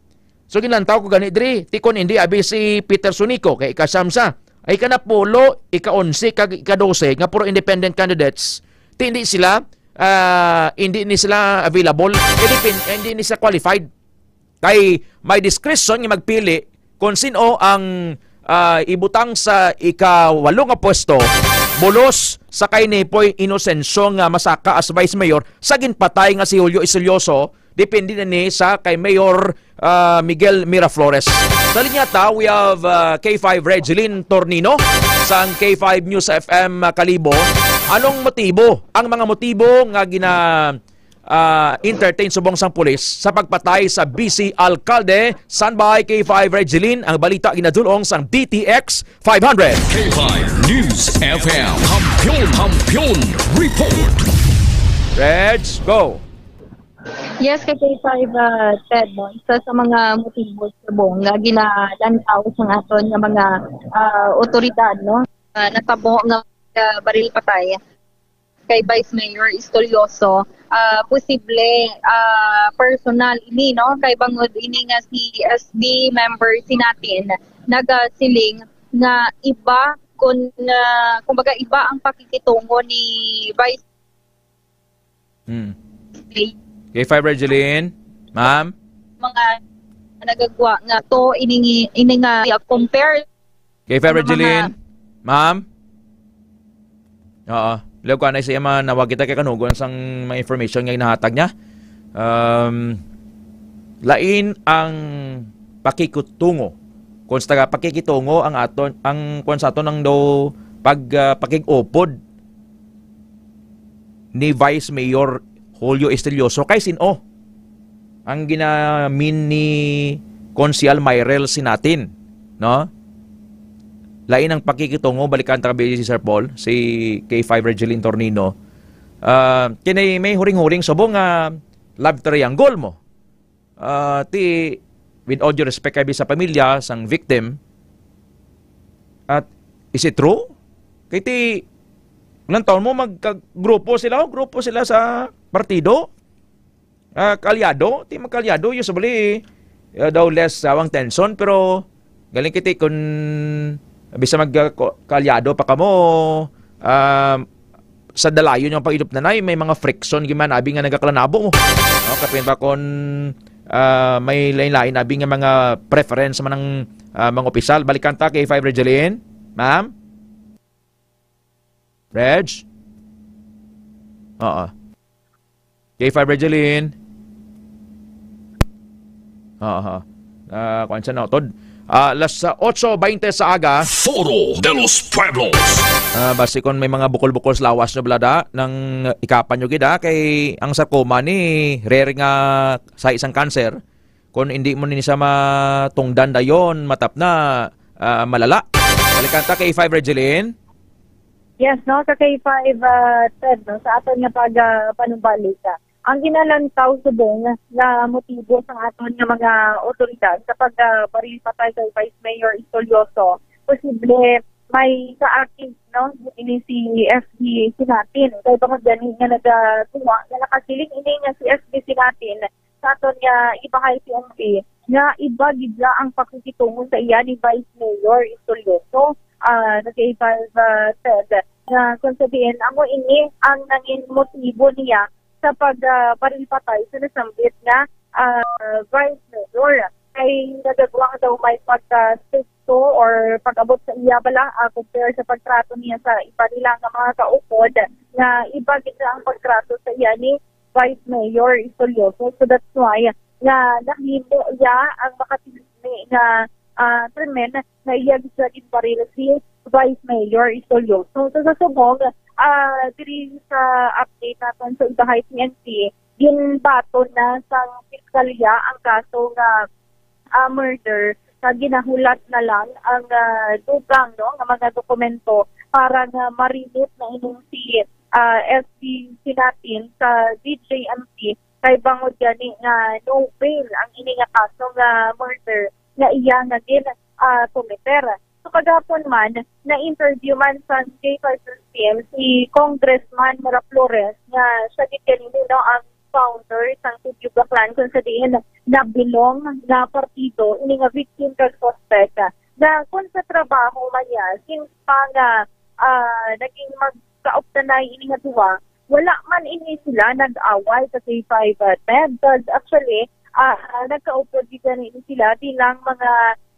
So, ginlantaw ko gani diri, ti kon hindi abi si Peter Sunico, kay ika-siyam sa. Ay, ika-napulo, ika-onse, kag ika-dose nga puro independent candidates. Ti hindi sila, ah, hindi ni sila available. Hindi, pin- hindi ni sila qualified. Kay may discretion nga magpili kung sino ang, ah, ibutang sa ikawalo nga pwesto, bulos sa kay Nepoy Inocencio nga masaka as vice mayor sa ginpatay nga si Julio Isilioso, depende na ni sa kay Mayor, ah, Miguel Miraflores. Sa linya ta, we have, ah, K five Regeline Tornino sang K five News F M Kalibo. Anong motibo? Ang mga motibo nga gina, ah, entertain subong sang pulis sa pagpatay sa vice alkalde. Standby, K five Regeline, ang balita ginadulong sang D T X five hundred. K five News F M. Kampiyon, Kampiyon Report. Reg, go. Yes, kay K five, ah, Ted, no? Isa sa mga motibo subong nga ginalantaw sang aton nga mga, ah, otoridad, no? Ah, natabo nga, ah, baril patay kay Vice Mayor Istorioso, ah, posible, ah, personal ini, no? Kay bangod ini nga si S B member sinatin nagasiling nga iba kun, ah, kumbaga, iba ang pakikitungo ni Vice. Hmm. K five Regeline, ma'am? Mga nagagwa nga to, ini, ini nga compare K five Ano, Regeline? Ma'am? Oo. Leo ko anay siya manawag kita kay kanugon sang mga information nga ginahatag niya. Um, lain ang pakikutungo. Kung sa taga pakikitungo ang aton, ang kung sa aton ang daw pag ah, pakig-upod ni Vice Mayor Julio Estelioso kay sin-o ang ginamin ni Konsyal Myrel Sinatin, no? Lain ang pakikitungo, balikan ta kabi si Sir Paul, si K five Regeline Tornino. Ah, kini may huring-huring subong nga love triangle mo. Ah, ti, with all due respect kabi sa pamilya sang victim, at is it true? Kay ti, ilang taon mo magkagrupo sila, o grupo sila sa partido? Ah, kaalyado, ti magkaalyado, usually, uh, daw less sawang tension, pero galing kiti kun bisa mag uh, ko- kaalyado pa kamo, um, sa dalayon yung pag-idop nanay, may mga friction gyud man abi nga nagakalanabo mo. No, kapin ba kon ah, may lain-lain abi nga mga preference man ng ah, mga opisyal. Balikan ta kay five Regeline. Ma'am? Reg? Oo. K five Regeline. Oo. Ah, kuwan siya na, Tod. Ah, alas otso baynte sa aga. Foro de los Pueblos. Ah, basi kon may mga bukol-bukol sa lawas nyo, blada, nang ikapan nyo gid, ah, kay ang sarcoma ni rare nga sa isang cancer. Kung hindi mo ni siya matungdan dayon, matap na, ah, malala. Balikan ta kay five Regeline. Yes, no, sa K five, ah, Ted, no, sa aton nga pag, ah, panumbalik, ah, ang ginalantaw subong nga motibo sang aton nga mga otoridad sa pag, ah, baril patay kay Vice Mayor Istolioso, posible may kaakig, no, ini si F B Sinatin. Kay bangod gani nga nagatuwa nga nakasiling ini nga si F B Sinatin sa aton nga ibahay P N P nga iba gid la ang pakikitungo sa iya ni Vice Mayor Istolioso. Ah, nag-advise, ah, said nga kung sabihin, amo ini ang nangin motibo niya sa pag, ah, baril patay sa nasambit nga, ah, Vice Mayor. Kay nagagwang daw may pagka-stricto or pag-abot sa iya bala, ah, compare sa pagtrato niya sa iba nila nga mga kaupod, nga iba gid na ang pagtrato sa iya ni Vice Mayor Istolioso. So that's why nga nahimo iya ang makatilingni nga, ah, krimen nga iya gid siya ginbaril si Vice Mayor Istolioso. So sa subong, ah, diri sa update naton sa Ibahay P N P, ginbaton na sang piskalya ang kaso nga, ah, murder, nga ginahulat na lang ang, ah, dugang, no, nga mga dokumento para nga ma-remit na ining si, ah, S B Sinatin sa D J M P, kay bangod gani nga no bail ang ini nga kaso nga murder nga iya nga gin, ah, kometer. So kagahapon man, na-interview man sa J five News Team si Congressman Miraflores nga siya gid kanini, no, ang founder sang Tibyog Aklan, kung sa diin nabilong nga partido ini nga victim kag suspect, na kung sa trabaho man niya, since pa nga, ah, naging magkauptanay ini nga duha, wala man ini sila nag-away sa K five, ah, Ted. Because actually, ah, nagkaupod gid gani ini sila bilang mga,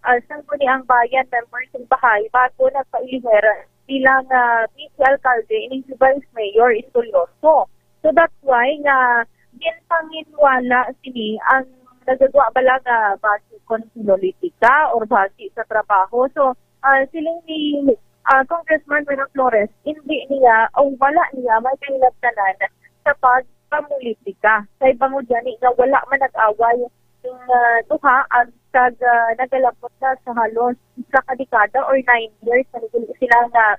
ah, Sangguniang Bayan members sa bahay bago nagpailiher bilang, ah, vice alkalde ining si Vice Mayor Estolioso. So that's why nga ginpanginwala sini ang nagagwa bala nga basi kon politika or basi sa trabaho. So, ah, siling ni, ah, Congressman Miraflores, hindi niya o wala niya may kahilabtanan sa pagpamulitika. Kay bangod gani nga wala man nag-away ning, ah, duha, ag-, kag, ah, nagalabot na sa halos isa ka dekada or nine years na naguli sila nga,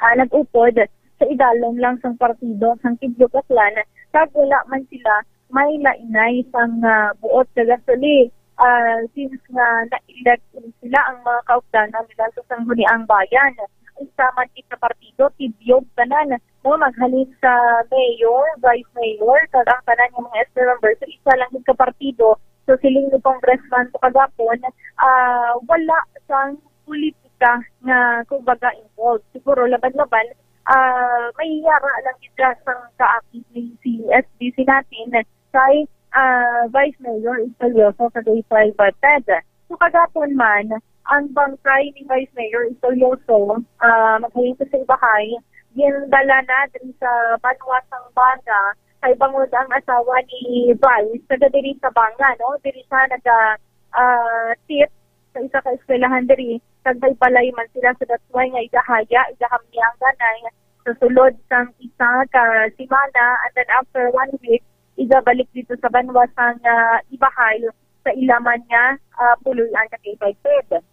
ah, nag-upod sa idalom lang sang partido sang Tibyog Aklan, kag wala man sila may lainay sang, ah, buot. Kag actually, ah, since nga na-elect sila ang mga kaupdanan nila sa Sangguniang Bayan, isa man gid ka partido, tibyog tanan, no, maghalin sa mayor, vice mayor, kag ang tanan nga mga S P members, so isa lang gid ka partido. So, siling ni Congressman to kagapon, ah, wala sang politika nga, kumbaga, involved. Siguro, laban-laban, ah, may yara lang gid sang kaakit ni si S B C natin kay, ah, Vice Mayor Estolioso sa K five, ah, Ted. So, kagapon man, ang bangkay ni Vice Mayor Estolioso, ah, maghalin sa ibahay, gindala na diri sa banwa sang Banga, kay bangod ang asawa ni Vice, taga diri sa Banga, no? Diri siya naga, ah, teach sa isa ka eskwelahan diri, kag may balay man sila, so that's why nga igahaya, igahamyang ganay sa sulod sang isa ka semana, and then after one week, igabalik dito sa banwa sang, ah, ibahay sa ila man nga, ah, puloy-an nga K five Ted.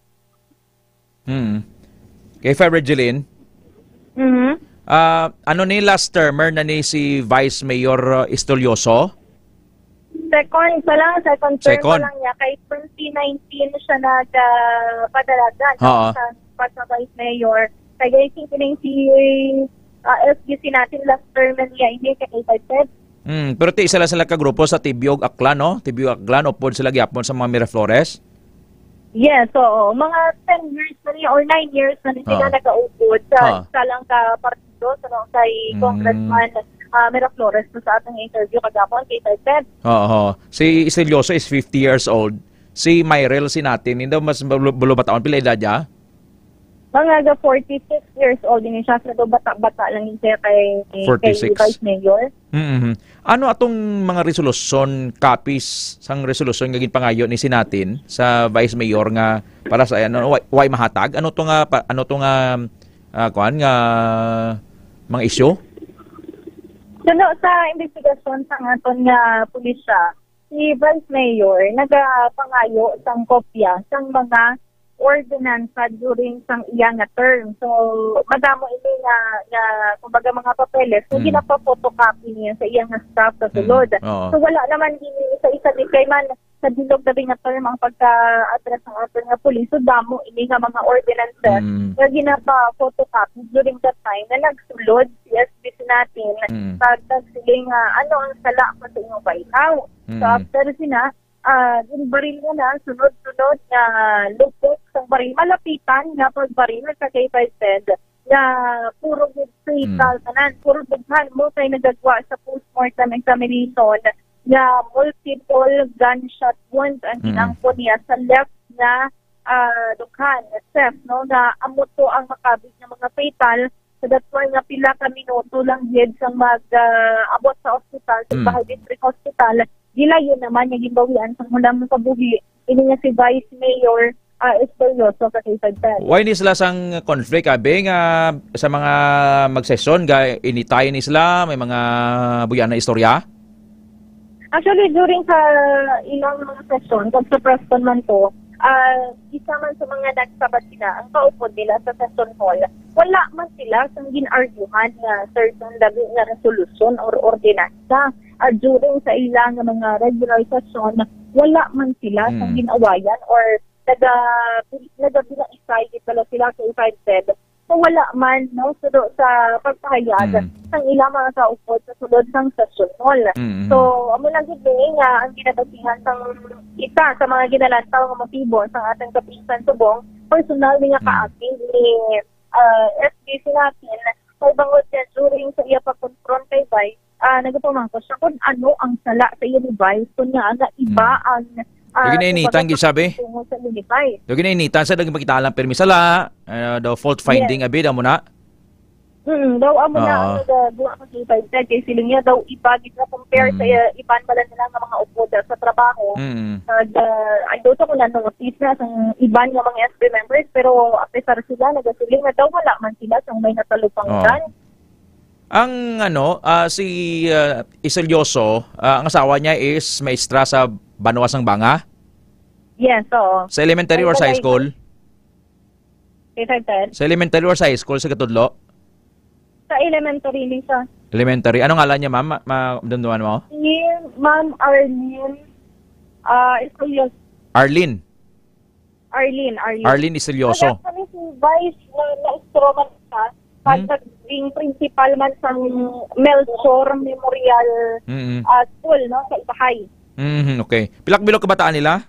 Hmm. K five Regeline? Mhm. Ah, ano ni, last termer na ni si Vice Mayor, uh, Estolioso? Second, isa lang, second term Second. pa lang niya. Kay twenty nineteen siya nag, ah, padalagan Oo. sa pagka-vice mayor. Kaya I think kining si, ah, S B C natin last term na niya, hindi ka excited. Hmm, pero ti isa lang sila ka grupo sa Tibiog Aklan, no? Tibiog Aklan, upod sila gyapon sa mga Miraflores. Yes, oo. Mga ten years na niya or nine years na niya sila Oo. nag-aupod sa Ah. isa lang ka partido, sa nung kay Mm. Congressman, ah, Miraflores, no, sa atong interview kagapon kay Ted. Oo. Si Isilioso is fifty years old. Si Myrel, si natin, hindi mas bulu-, bulubataon. Pila edad niya? Mga ga forty-six years old din siya. So, do bata-bata lang yun siya kay, kay Forty-six. Vice Mayor. Mm-hmm. Ano atong mga resolusyon, copies sang resolusyon nga ginpangayo ni si natin sa Vice Mayor nga para sa, ano, way, way mahatag? Ano to nga pa-, ano to nga, ah, kuan nga mga issue? Suno sa investigasyon sang aton nga pulisya, si Vice Mayor nagapangayo sang kopya sang mga ordinansa during sang iya nga term. So, madamo ini nga, nga, kumbaga, mga papeles nga Mm. ginapa-photocopy niya sa iya nga staff sa Mm. sulod. Oo. So, wala naman ini sa isa ni kay man sa bilog na nga term ang pagka-address ng aton nga pulis. So, damo ini nga mga ordinances Mm. nga ginapa-photocopy during that time na nagsulod si S B C natin. Mm. Pag nagsiling nga, "Ano ang sala ko sa inyong bayhaw?" So, Mm. after sina, ah, ginbaril nga na, sunod-sunod nga lupok sang baril, malapitan nga pagbaril sa K five Ted, nga puro gid fatal Mm. tanan, puro dughan mo kay nagagwa sa postmortem examination nga multiple gunshot wounds ang Mm. ginangkon niya sa left nga, ah, dughan, nga chest, no, nga amo to ang makabig nga mga fatal. So that's why nga pila ka minuto lang gid sang mag, ah, abot sa ospital, sa Mm. Bahay District Hospital, gilayon naman nga ginbawian sang hulam nga kabuhi ini nga si Vice Mayor, ah, Estorioso sa K five Ted. Why ni sila sang conflict, abi, nga sa mga magsesyon, ga, initay ni sila, may mga buya na istorya? Actually, during sa ilang mga session, kag sa press con man to, ah, isa man sa mga nagsabat sila, ang kaupod nila sa session hall, wala man sila sang gin-arguhan nga certain labi nga resolution or ordinansa. Ah, during sa ilang mga regular session, wala man sila sang Hmm. gin-awayan or naga-, nagabinaisay gid pala sila kay Five Ted kung wala man, no, sudo sa pagpahayag Mm. sang ilang mga kaupod sa sulod sang session hall. Mm, mm. So, amo lang gid ni nga ang ginabasihan sang isa sa mga ginalantaw nga motibo sang atang kapisan subong personal ni nga Mm. kaapil ni, ah, S B Sinatin, kay bangod nga during sa iya pag-confront kay Vice, ah, nagapamangkot siya kung ano ang sala sa iya ni Vice, kung nga nga iba Mm. ang, ah, Lagi na initan, ibaga gid sabi. Tungo sa iya ni Vice. Lagi na initan sa nagpakita lang pirmi sala, ah, daw fault finding, Yes. abi, daw mo na. Mm, daw amo na Oo. ang nagabuhat sa K five ten kay siling niya daw iba gid na compare sa, Mm. ah, iban pala nila nga mga upod sa trabaho. Mm. Nag, ah, I don't know kung ano notice na sa iban nga mga S B members, pero a pesar sila nagasiling nga daw wala man sila sang may natalupangdan. Oo. Ang ano, ah, si, ah, Isilioso, ah, ang asawa niya is maestra sa banwa sang Banga? Yes, oo. Sa elementary Ay, or sa sa high school? K five ten? Sa elementary or sa high school, sa katudlo? Sa elementary ni siya. Elementary. Anong ngalan niya, ma'am? Ma-, madumduman mo? Si Ma'am Arlene, ah, Isilioso. Arlene? Arlene, Arlene. Arlene Isilioso. Kaya kami si Vice na na-straw man siya, pag Hmm? naging principal man sa Melchor Memorial, Mm-mm. ah, School, no, sa Ibahay. Mhm, okay. Pila ka bilog kabataan nila?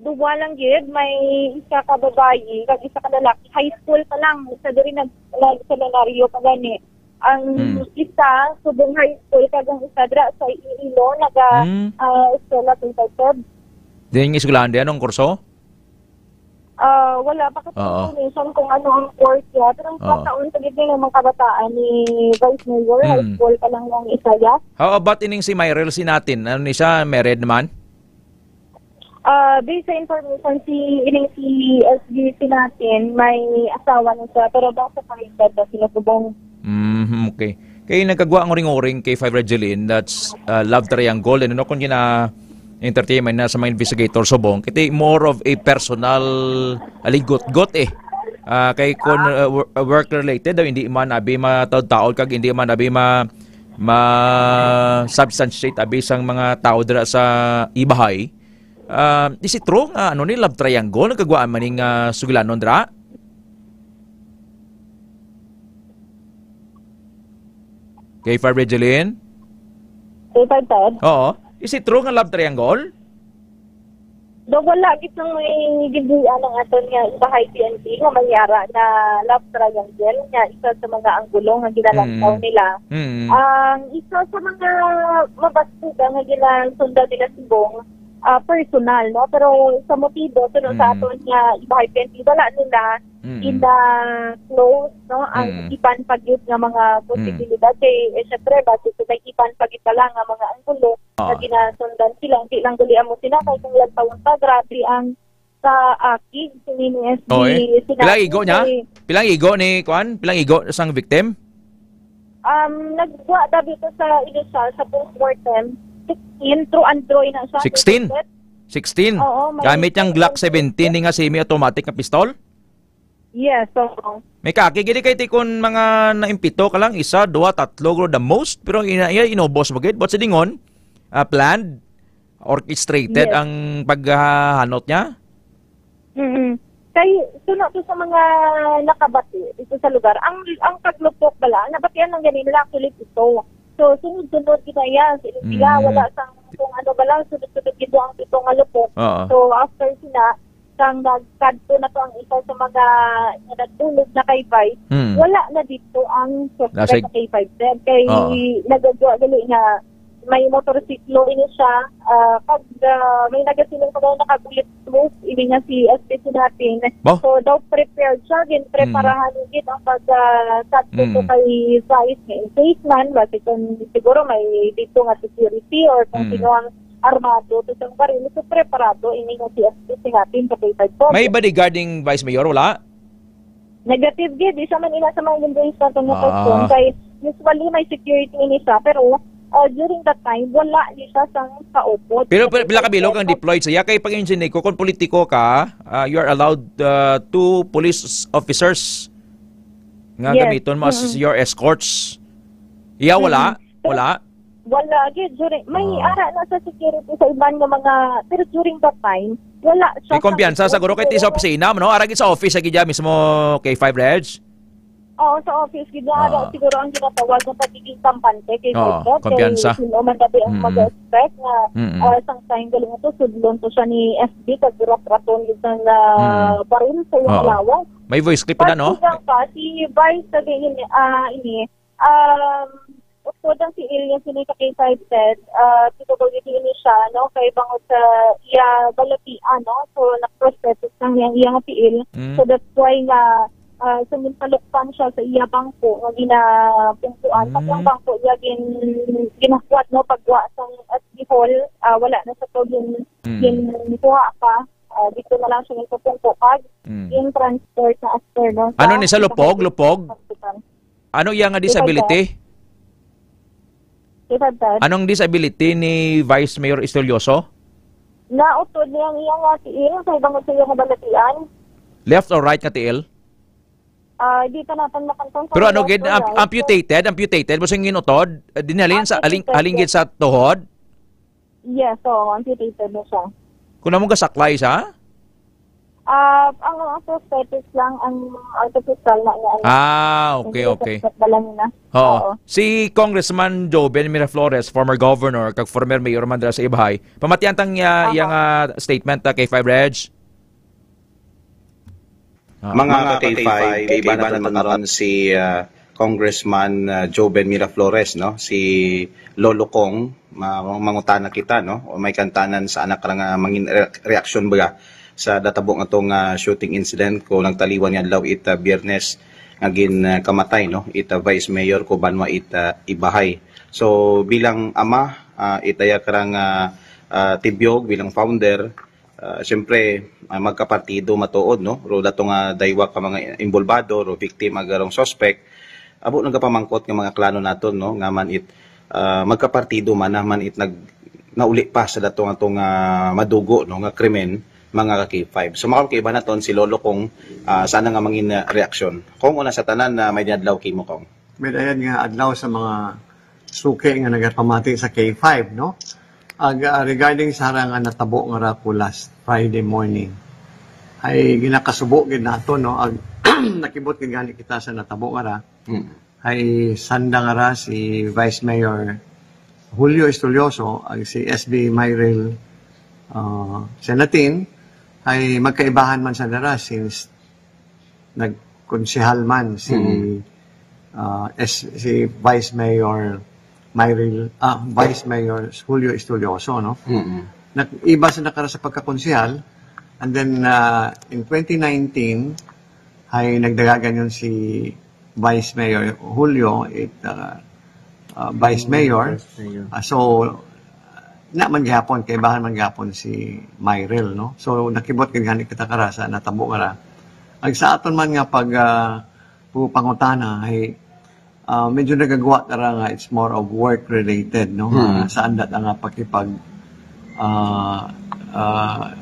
Duwa lang gid, may isa ka babayi, kag isa ka lalaki. High school pa lang, isa diri nag-, nag-seminaryo pa gani. Ang Hmm. isa, subong high school, kag ang isa dira sa Iloilo, naga, Hmm. ah, eskwela sa Tagtag. Diyan yung eskwelahan diyan, anong kurso? Ah, wala pa kasi Oo. information kung ano ang course niya. Pero ang Oo. pagkaon sa gid ng mga kabataan ni Vice Mayor, high Hmm. school pa lang ang isa ya. How about ining si Myrel Sinatin? Ano ni siya? Married naman? Ah, based sa information, si, ining si S G Sinatin, may asawa na siya, pero baka sa Pangasinan na sila subong. Mhm, okay. Kay nagkagwa ang uring-uring kay Five Red Jeline, that's, uh, love triangle. And ano kung gina-entertain man na sa mga investigator subong, kay more of a personal aligot-got eh. Ah, kay kung, uh, wor-, uh, work-related daw, hindi man abi mataod-taod kag hindi man abi ma-, ma-substantiate abi sang mga tao dira sa Ibahay. Ah, is it true nga, ano ni, love triangle nagkagwaan man ning, ah, sugilanon dira? Kay Five Regeline? Kay Five Ted? Oo. Is it true nga love triangle? Do, wala gid nang may ginbuhian ang aton nga Ibahay P N P nga mangyara na love triangle nga isa sa mga anggulo nga ginalantaw Mm. nila. Mm. Ang isa sa mga mabastura nga ginasundan nila subong, ah, personal, no? Pero sa motibo, suno sa Mm. aton nga Ibahay P N P, wala nila Mm. ina-close, no, ang Mm. iban pa gyud nga mga Mm. posibilidad. Kay, eh, syempre, base sa may iban pa gyud pala nga mga anggulo Ah. nga ginasundan sila. Hindi lang gali amo sila, kay kung lantawon pa, grabe ang sa akig, sini ni S B Oh, eh. Sinabi Pilang igo niya? kay Pilang igo ni, kuan? Pilang igo sang victim? Um, nagwa daw dito sa initial, sa postmortem, sixteen, through and through na siya. Sixteen? Sixteen? Oo, may Gamit niyang Glock seventeen, ni nga semi-automatic nga pistol? Yes, oo. May kaki, gini kay tikon mga naimpito ka lang, isa, dua, tatlo, guro the most, pero ina-, iya inubos mo gid. But sa dingon, ah, planned, orchestrated Yes. ang paghahanot niya? Mm-mm. Kay, suno to sa mga nakabati dito sa lugar, ang, ang paglupok bala, nabatian lang gani nila actually ito. So, sunod-sunod kita yan, sila, Mm. wala sang kung ano bala, sunod-sunod gid ang pito nga lupok. Oo. So, after sila, kang nagkadto na to ang isa sa mga nga nagdulog na kay Vice, Mm. wala na dito ang suspect Nasig- sa K five ten. Kay Oo. nagagwa gali nga may motorsiklo ini siya, ah, pag, ah, may nagasiling pa daw naka-bulletproof, ini nga si S P C natin. Bo? So, daw prepared siya, ginpreparahan Mm. gid ang pag, ah, kadto to Mm. kay Vice nga in case man, basi kung siguro may dito nga security or kung Mm. sino ang armado to sang baril, so preparado ini nga si S P C natin sa K five ten. May bodyguard ning Vice Mayor, wala? Negative gid, isa man ina sa mga ginraise naton nga Ah. question, kay usually may security ni siya, pero, uh, during that time, wala ni siya sang kaupod. Pero Sa pi-, pila ka bilog ang K five ten. deployed siya? Kay pag-insinig ko, kung politiko ka, ah, you are allowed, ah, two police officers nga Yes. gamiton mo as Mm-mm. your escorts. Iya, wala? Mm-mm. Pero Wala? wala gyud during, may Ah. ara na sa security sa iban nga mga, pero during that time, Wala siya. May kumpiyansa sa siguro kay ti sa opisina, no? Ara gid sa office sa gid mismo, K five Reg? Oo, sa office gid na. Ah. Siguro ang ginatawag ng pagiging kampante kay Oo, Vincent, kumpiyansa. Kay sino man gabi ang Mm-mm. mag-expect na, Mm-mm. ah, sang time galing ito, sudlon to siya ni S B, kag ratraton gid na, na Mm. baril sa iyang Oo. lawas. May voice clip na, no? Pag kulang pa, si Vice sa ganyan, ah, ini, um, of course, ang si Ilya, sino sa K five said, ah, si Tito Boy, ini siya, no? Kay bangod sa iya balatian, no? So, nag-prosthesis lang yang iyang tiil. Mm. So, that's why nga, ah, sumintalukpan siya sa iya bangko nga ginapungkuan. Pati ang Mm. bangko iya gin-, ginahuwat, no? Pagwa sa S D Hall, ah, wala na sa to gin-, Mm. ginkuha pa. Ah, dito na lang siya nagpupungko kag Mm. gin-transport na after, no? Ano Sa ni sa lupog? Lupog? Hospital. Ano iya nga K five disability? K five Anong disability ni Vice Mayor Estudioso? Nautod niya ang iya nga tiil, kay bangod sa iya nga balatian. Left or right nga tiil? Ah, di pa natin makantong sa Pero ano left gid, or amp-, right. amputated, amputated mo sing ginutod? Eh, dinhalin sa aling, Amputated. Aling gid sa tuhod? Yes, oo, amputated na siya. Kung namo gasaklay siya? Ah, ang, ang prosthetics lang, ang artificial na, na ano. Ah, okay, Ang okay. Sa lang na. Oo. Oo. Si Congressman Joven Miraflores, former governor, kag former mayor man dira sa Ibhay, pamatian tang iya, Aha. iya nga statement, ah, K five Reg. Ah. Mga Mga ka-K five, K five, kaibahan naton karon si, ah, Congressman, ah, Joven Miraflores, no? Si Lolo Kong, ma-, mangutana kita, no? O may kantanan sa anak ra nga mangin re-, reaksyon ba sa natabo nga tong, ah, shooting incident ko nagtaliwan nga adlaw it, ah, Biyernes nga gin, ah, kamatay, no? It, ah, Vice Mayor ko banwa it, ah, Ibahay. So, bilang ama, ah, itaya karang, ah, ah, tibyog, bilang founder, ah, siyempre, ah, magkapartido matuod, no? Ro dato nga daywa ka mga involvado, ro biktima, garong suspect. Abo nagapamangkot nga mga klano naton, no? Nga man it, ah, magkapartido man, na man it nag-, nauli pa sa dato nga tong, ah, madugo, no? Nga krimen, mga ka-K five. So, makakaiba naton si Lolo Kong, ah, sana nga mangin, ah, reaksyon. Kong, una sa tanan, na may adlaw kimo, Kong. May dayad nga adlaw sa mga suki nga nagapamati sa K five, no? Ag, ah, regarding sa hara nga natabo nga ra ko last Friday morning, ay ginakasubo gid nato, no? Ag, nakibot gid gani kita sa natabo nga ra. Mm. Ay sanda nga ra si Vice Mayor Julio Estolioso ag si S B Myril, ah, Senatin, ay magkaibahan man sa dara since nagkonsehal man si, Mm. ah, S-, si Vice Mayor Myril, ah, Vice Mayor Julio Estudioso, no? Mm. Nag-iba sa nakara sa pagkakonsehal, and then, ah, in twenty nineteen, ay nagdagagan yun si Vice Mayor Julio, it, ah, ah, Vice Mm, Mayor. Vice Mayor. Ah, so, na man gihapon, kaibahan man gihapon si Myril, no? So, nakibot gid gani kita kara sa natabo nga ra. Ag sa aton man nga pag, ah, pangutana, ay, ah, medyo nagagwa ta ra nga it's more of work related, no? Hmm. Ah, sa andat nga pakipag, ah, ah,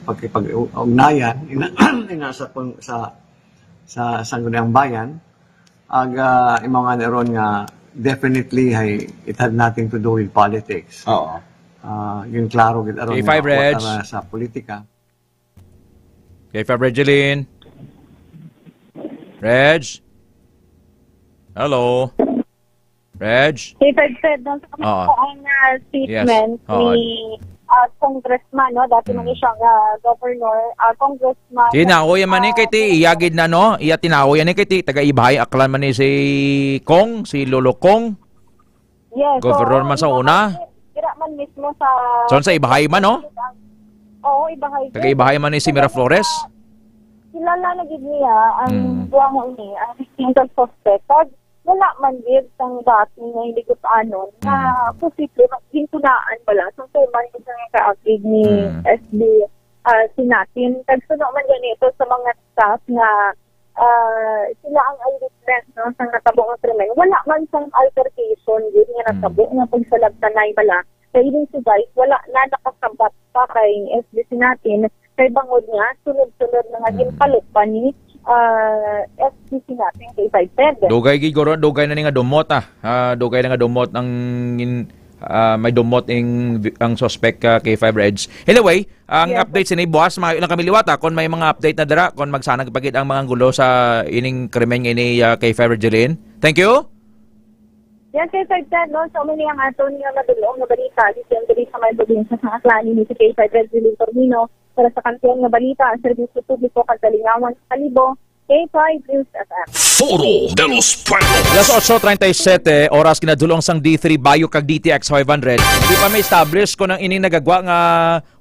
pakipag-ugnayan, ina-, ina sa pang-, sa, sa Sangguniang Bayan, ag, ah, imo nga ni ron nga definitely, ay, it had nothing to do with politics. Oo. Ah, yun klaro gid aron K five nga Reg. Wala na sa politika. K five Regeline. Reg? Hello? Reg? K five said, no, sa Oo. Ang, ah, statement Yes. Oo. ni, ah, Congressman, no, dati Mm. man siyang, ah, governor, ah, congressman. Tinawo yan man ni Ah, kay ti, iya gid na, no? Iya tinawo yan ni kay ti, taga Ibhay, Aklan man ni si Kong, si Lolo Kong. Yes, Governor so, man sa una? Dira man mismo sa So, sa Ibhay man, no? Oo, Ibhay Taga din. Ibhay man ni si Miraflores? Kilala na gid niya ang Mm. duha nga ini, ang distinct suspect. Kag wala man gid sang dati nga hinigot-anon nga Mm. posible mag-, gintunaan bala sang tuman gid nga kaakig ni Mm. S B, ah, Sinatin. Kag suno man gani ito sa mga staff nga ah, sila ang eyewitness, no, sa natabo nga krimen. Wala man sang altercation gid nga natabo Mm. nga pagsalabtanay bala. Kay even si Vice, wala na nakasabat pa kay S B C natin. Kay bangod nga, sunod-sunod na nga Mm. ginpalukban ni, ah, S B C natin kay Vice Ped. Dugay gid, guro, dugay na ni nga dumot, ah. Ah, dugay na nga dumot ang in-, ah, may dumot ing, ang suspect, ah, K five Reds. Anyway, ang Yes, update sini buwas, maayo lang kami liwata kung may mga update na dira, kung magsanag pa gid ang mga gulo sa ining krimen ini, ah, K five Regeline. Thank you. Yes, K five Ted, no? So, mini ang aton nga madulong nga balita. Dito ang dali sa may probinsya sa Aklan, ini si K five Regeline Tormino para sa Kampiyon nga Balita, ang Serbisyo Publiko kag Kalingawan sa Kalibo, K five News F M. Foro de los Pueblos. Alas otso treinta y siete, oras kinadulong sang D three Bayo kag D T X five hundred. Hindi pa ma-establish kung ang ining nagagwa nga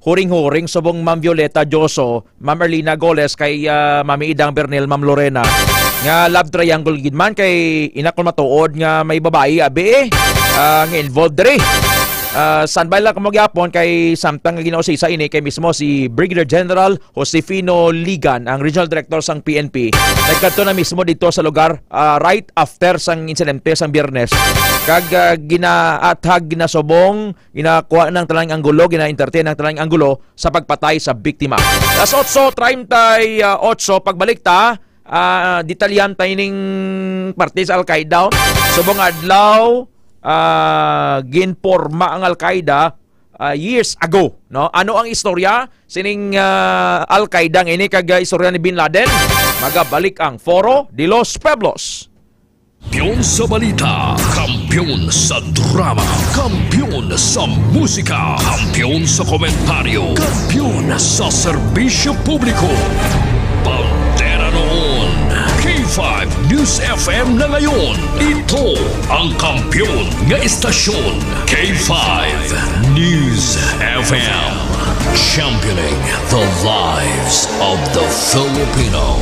huring-huring subong Ma'am Violeta Dioso, Ma'am Erlina Goles, kay, ah, Mami Idang Bernil, Ma'am Lorena, nga love triangle gid man, kay ina kon matuod nga may babayi, abi, eh, ah, nga involved diri. Ah, standby lang kamo gyapon kay samtang nga ginausisa ini kay mismo si Brigadier General Josefino Ligan, ang Regional Director sang P N P, nagkadto na mismo dito sa lugar, ah, right after sang insidente sang Biyernes. Kag, ah, ginaathag, ginasubong, ginakuha ng talang anggulo, gina-entertain ng talang anggulo sa pagpatay sa biktima. Alas otso treinta y ocho, pagbalik ta, ah, detalyahan ta ining parte sa Al-Qaeda. Subong adlaw, ah, ginporma ang Al-Qaeda, ah, years ago, no? Ano ang istorya sining, ah, Al-Qaeda nga ini kag, ah, istorya ni Bin Laden? Magabalik ang Foro de los Pueblos. Kampiyon sa balita, kampiyon sa drama, kampiyon sa musika, kampiyon sa komentaryo, kampiyon sa serbisyo publiko. Bandera noon, K five News F M na ngayon. Ito ang kampiyon nga istasyon, K five News F M. Championing the lives of the Filipino.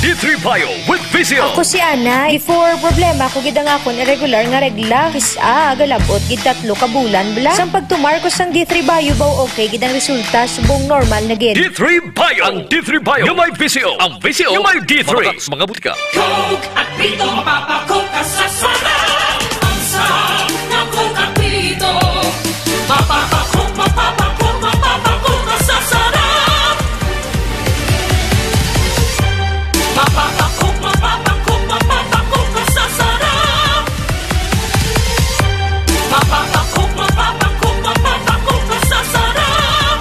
D three Bio with Visio. Ako si Ana. Before, problema ko gid ang akon irregular nga regla. Kis-a, galabot gid tatlo ka bulan bala. Sang pagtumar ko sang D three Bio, baw okay gid ang resulta, subong normal na gid. D three Bio. Ang D three Bio nga may Visio. Ang Visio nga may D three. Mabakak sa mga butika. Coke at Pito, mapapakok ka sa sarap. Ang sarap ng Coke at Pito. Mapapakok, mapapakok, mapapakok ka sa sarap. Mapapakok, mapapakok, mapapakok ka sa sarap. Mapapakok, mapapakok, mapapakok ka sa sarap.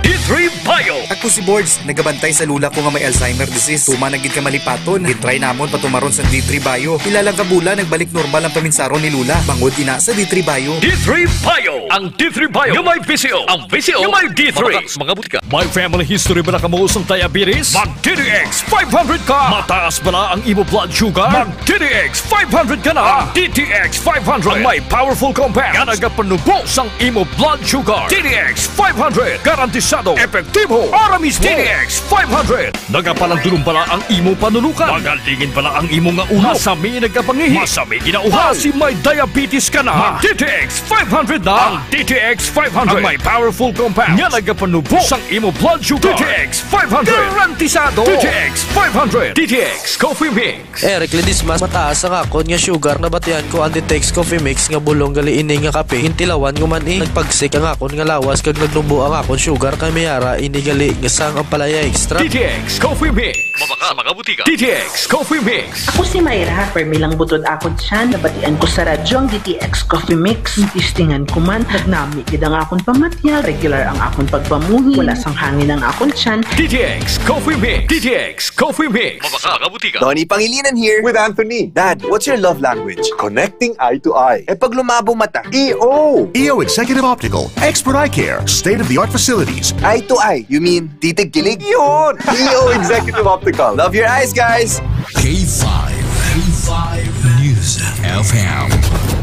D three Bio. Ako si Borge, nagabantay sa lula ko nga may Alzheimer disease. Tuman na gid ka malipaton. Gitry namon patumaron sa D three Bio. Pila lang ka bulan, nagbalik normal ang paminsaron ni lula. Bangod ina sa D three Bio. D three Bio. Ang D three Bio nga may Visio. Ang Visio nga may D three. Mabakak sa mga butika. May family history bala kamo sang diabetes? Mag D T X five hundred ka. Mataas bala ang imo blood sugar? Mag D T X five hundred ka na. Ang D T X five hundred ang may powerful compound nga nagapanubo sang imo blood sugar. D T X five hundred, garantisado, epektibo, ora mismo. D T X five hundred. Nagapalandulong bala ang imo panulukan? Magalingin bala ang imo nga ulo? Masami nagapangihi? Masami ginauhaw? Basi may diabetes ka na? Mag D T X five hundred na. Ang D T X five hundred ang may powerful compound nga nagapanubo sang imo blood sugar. D T X five hundred. Garantisado. D T X five hundred. D T X Coffee Mix. Eric Ledesma, mataas ang akon nga sugar. Nabatian ko ang D T X Coffee Mix nga bulong gali ini nga kape. Gintilawan ko man, eh. Nagpagsik ang akon nga lawas kag nagnubo ang akon sugar, kay may ara ini gali nga sang ampalaya extra. D T X Coffee Mix. Mabakak sa mga butika. D T X Coffee Mix. Ako si Myra. Permi lang butod akon tiyan. Nabatian ko sa radyo ang D T X Coffee Mix. Testingan ko man. Nagnami gid ang akon pamatyag. Regular ang akon pagpamuhi. Wala sang hangin ang akon tiyan. D T X Coffee Mix. D T X Coffee Mix. Mabakak sa mga butika. Donnie Pangilinan here. With Anthony. Dad, what's your love language? Connecting eye to eye. Eh, pag lumabo mata, E O. E O Executive Optical, expert eye care, state-of-the-art facilities. Eye to eye, you mean titig kilig? Yun! E O Executive Optical. Love your eyes, guys! K five, K five News F M,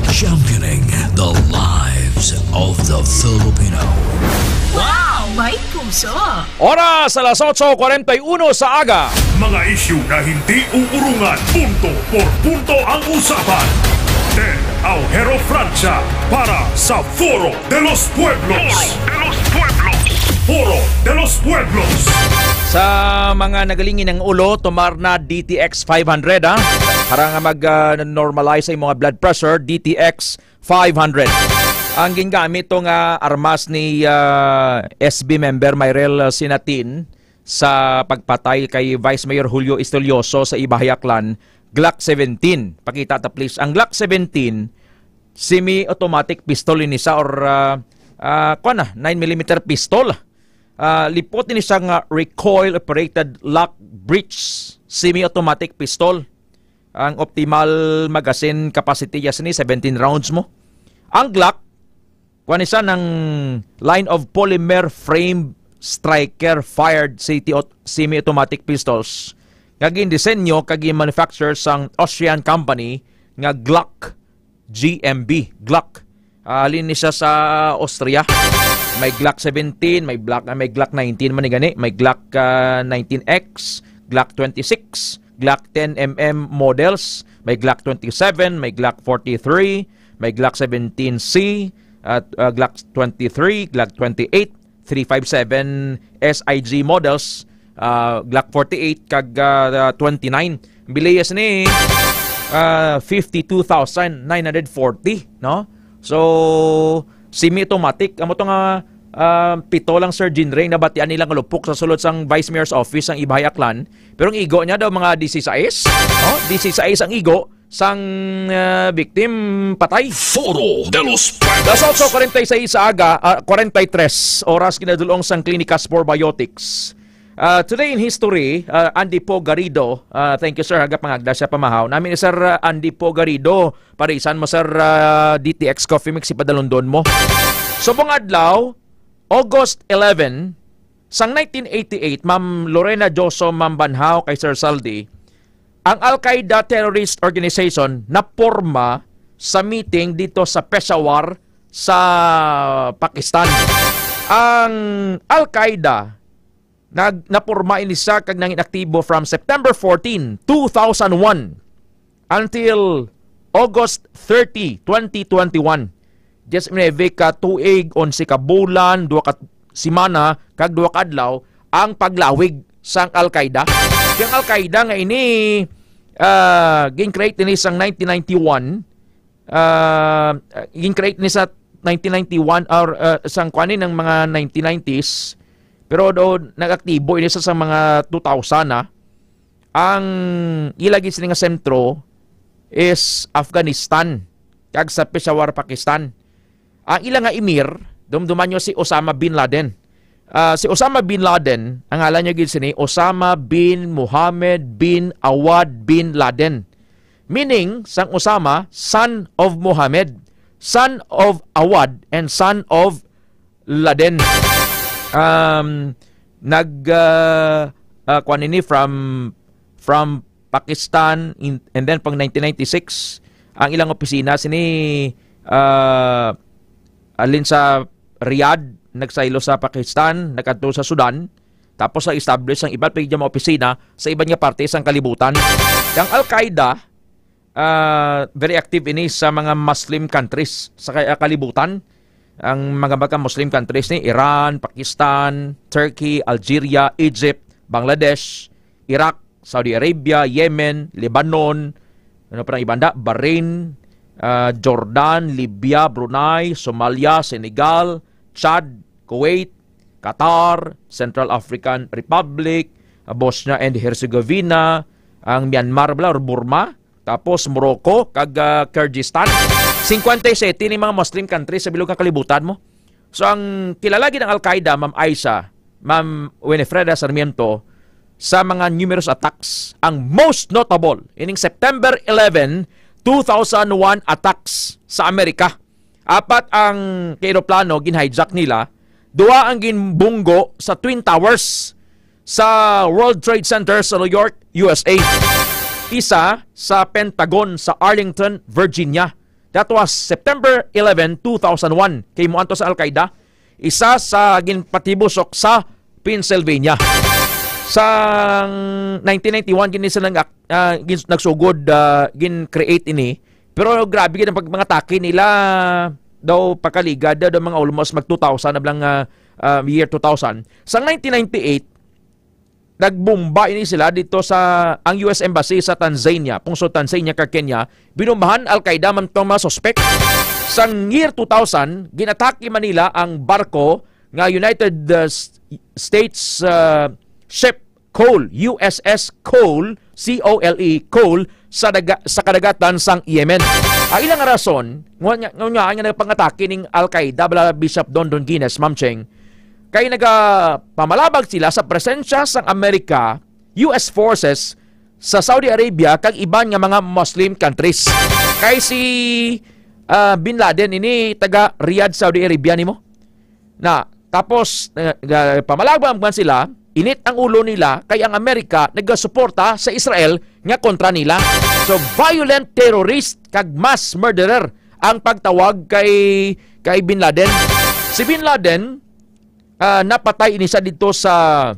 championing the lives of the Filipino. Wow! May puso! Oras, alas otso kwarenta y uno sa aga. Mga isyu na hindi uurungan, punto por punto ang usapan. Ted Aujero Francia para sa Foro de los Pueblos. Foro de los Pueblos. Foro de los Pueblos. Sa mga nagalingin ang ulo, tumar na D T X five hundred, ha? Para nga mag, ah, normalize ang mga blood pressure, D T X five hundred. Ang gingamit to nga armas ni, ah, S B member Myrel Sinatin sa pagpatay kay Vice Mayor Julio Estolioso sa Ibajay, Aklan, Glock seventeen. Pakita ta, please. Ang Glock seventeen, semi-automatic pistol ini sa, or, ah, ah, kuwan na, nine millimeter pistol. Ah, lipot ini siya nga recoil-operated lock breech semi-automatic pistol. Ang optimal magazine capacity niya sini, seventeen rounds mo. Ang Glock, kuwan ni siya ng line of polymer frame striker fired semi-automatic pistols nga gindisenyo kag gin-manufacture sang Austrian company nga Glock G M B. Glock. Ah, halin ni siya sa Austria. May Glock seventeen, may Glock, may Glock nineteen man ni gani, may Glock, ah, nineteen X, Glock twenty-six, Glock ten M M models, may Glock twenty-seven, may Glock forty-three, may Glock seventeen C, at, ah, Glock twenty-three, Glock twenty-eight, three five seven S I G models, ah, Glock forty-eight kag, ah, twenty-nine. Biliyas ni, ah, fifty-two thousand nine hundred forty, no? So, semi-automatic. Amo to nga, ah, pito lang, Sir Jinray, nabatian nila nga lupok sa sulod sang Vice Mayor's office ang Ibhay Aklan. Pero ang igo niya daw mga disisais, no? Disisais ang igo sang, ah, victim patay. Foro de los Pandas. Las otso kwarenta y seis sa aga, ah, kwarenta y tres oras, ginadulong sang Klinika Spore Biotics. Ah, today in history, ah, Andy Poe Garrido, ah, thank you, sir, haga pangagda siya pamahaw. Nami ni Sir, ah, Andy Poe Garrido, parisan mo, sir, ah, D T X Coffee Mix, ipadalundon mo. Subong adlaw, August eleven, sang nineteen eighty-eight, Ma'am Lorena Joso, Ma'am Banhao, kay Sir Saldi, ang Al-Qaeda terrorist organization naporma sa meeting dito sa Peshawar sa Pakistan. Ang Al-Qaeda nag naporma ini siya kag nangin aktibo from September fourteen, two thousand one, until August thirty, twenty twenty-one. Diyes nuebe ka tuig, onse ka bulan, duha ka semana, kag duha ka adlaw ang paglawig sang Al-Qaeda. Ang Al-Qaeda nga ini, ah, gin-create ini sang nineteen ninety-one, ah, gin-create ni sa nineteen ninety-one or, ah, sang kuan ni ng mga nineteen nineties, pero do nag-aktibo ini sa, sa mga two thousand na. Ang ila gid sini nga sentro is Afghanistan kag sa Peshawar, Pakistan. Ang ila nga emir, dumduman nyo, si Osama bin Laden. Ah, si Osama bin Laden, ang ngalan niya gid sini, Osama bin Muhammad bin Awad bin Laden. Meaning, sang Osama, son of Muhammad, son of Awad, and son of Laden. Um, nag, ah, ah, kuwan ini from, from Pakistan, in, and then pang nineteen ninety-six, ang ilang opisina sini, ah, alin sa Riyadh, nagsaylo sa Pakistan, nagkadto sa Sudan, tapos sa establish ang iban pa gid nga mga opisina sa iban nga parte sang kalibutan. Ang Al-Qaeda, ah, very active ini sa mga Muslim countries sa ka-, kalibutan. Ang mga, mga Muslim countries ni Iran, Pakistan, Turkey, Algeria, Egypt, Bangladesh, Iraq, Saudi Arabia, Yemen, Lebanon, ano pa ang iba nda? Bahrain, ah, Jordan, Libya, Brunei, Somalia, Senegal, Chad, Kuwait, Qatar, Central African Republic, ah, Bosnia and Herzegovina, ang Myanmar bala or Burma, tapos Morocco kag, ah, Kyrgyzstan. Cincuenta y siete ni mga Muslim countries sa bilog nga kalibutan mo. So, ang kilala gid ang Al-Qaeda, Ma'am Aisha, Ma'am Winifreda Sarmiento, sa mga numerous attacks. Ang most notable, ining September eleven, two thousand one attacks sa Amerika. Apat ang eroplano gin-hijack nila, duha ang ginbunggo sa Twin Towers sa World Trade Center sa New York, U S A. Isa sa Pentagon sa Arlington, Virginia. That was September eleven, two thousand one. Kay mo anto sa Al-Qaeda, isa sa ginpatibusok sa Pennsylvania. Sa nineteen ninety-one, gini sila nag-, ah, gin-, nagsugod, ah, gin-create ini. Pero grabe gid ang pag-, mga atake nila daw pagkaligad daw, daw mga almost mag two thousand na lang, ah, ah, year two thousand. Sa nineteen ninety-eight, nagbomba ini sila dito sa, ang U S Embassy sa Tanzania, pungsod Tanzania kag Kenya, binumbahan Al-Qaeda man tong mga suspek. Sang year two thousand, ginatake man nila ang barko nga United, uh, S-, States, uh, ship Cole, U S S Cole, C O L E, coal sa daga-, sa kadagatan sang Yemen. Ang ilang rason, nga, nga, nga, nga nagpangatake ning Al-Qaeda, bala Bishop Don Don Guinness, Ma'am Cheng, kay nagapamalabag sila sa presensya sang Amerika, U S forces sa Saudi Arabia kag iban nga mga Muslim countries. Kay si, ah, Bin Laden ini taga Riyadh, Saudi Arabia nimo. Na, tapos, eh, ga-, pamalabag man sila, init ang ulo nila kay ang Amerika nagasuporta sa Israel nga kontra nila. So, violent terrorist kag mass murderer ang pagtawag kay, kay Bin Laden. Si Bin Laden, ah, napatay ini siya didto sa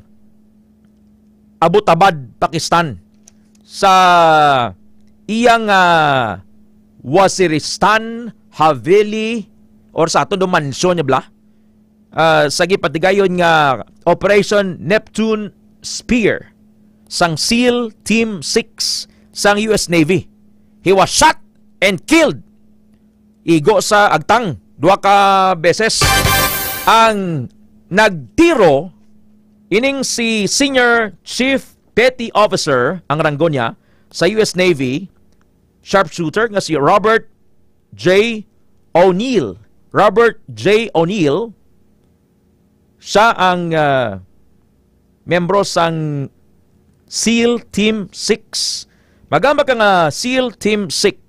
Abbottabad, Pakistan, sa iyang, ah, Waziristan Haveli, or sa aton do mansyon niya bala, ah, sa gipatigayon nga Operation Neptune Spear sang SEAL Team six sang U S Navy. He was shot and killed, igo sa agtang, duha ka beses. Ang nagtiro ining si Senior Chief Petty Officer ang ranggo niya sa U S Navy, sharpshooter nga si Robert J. O'Neill. Robert J. O'Neill, siya ang, ah, miyembro sang SEAL Team six. Magamba ka nga SEAL Team six,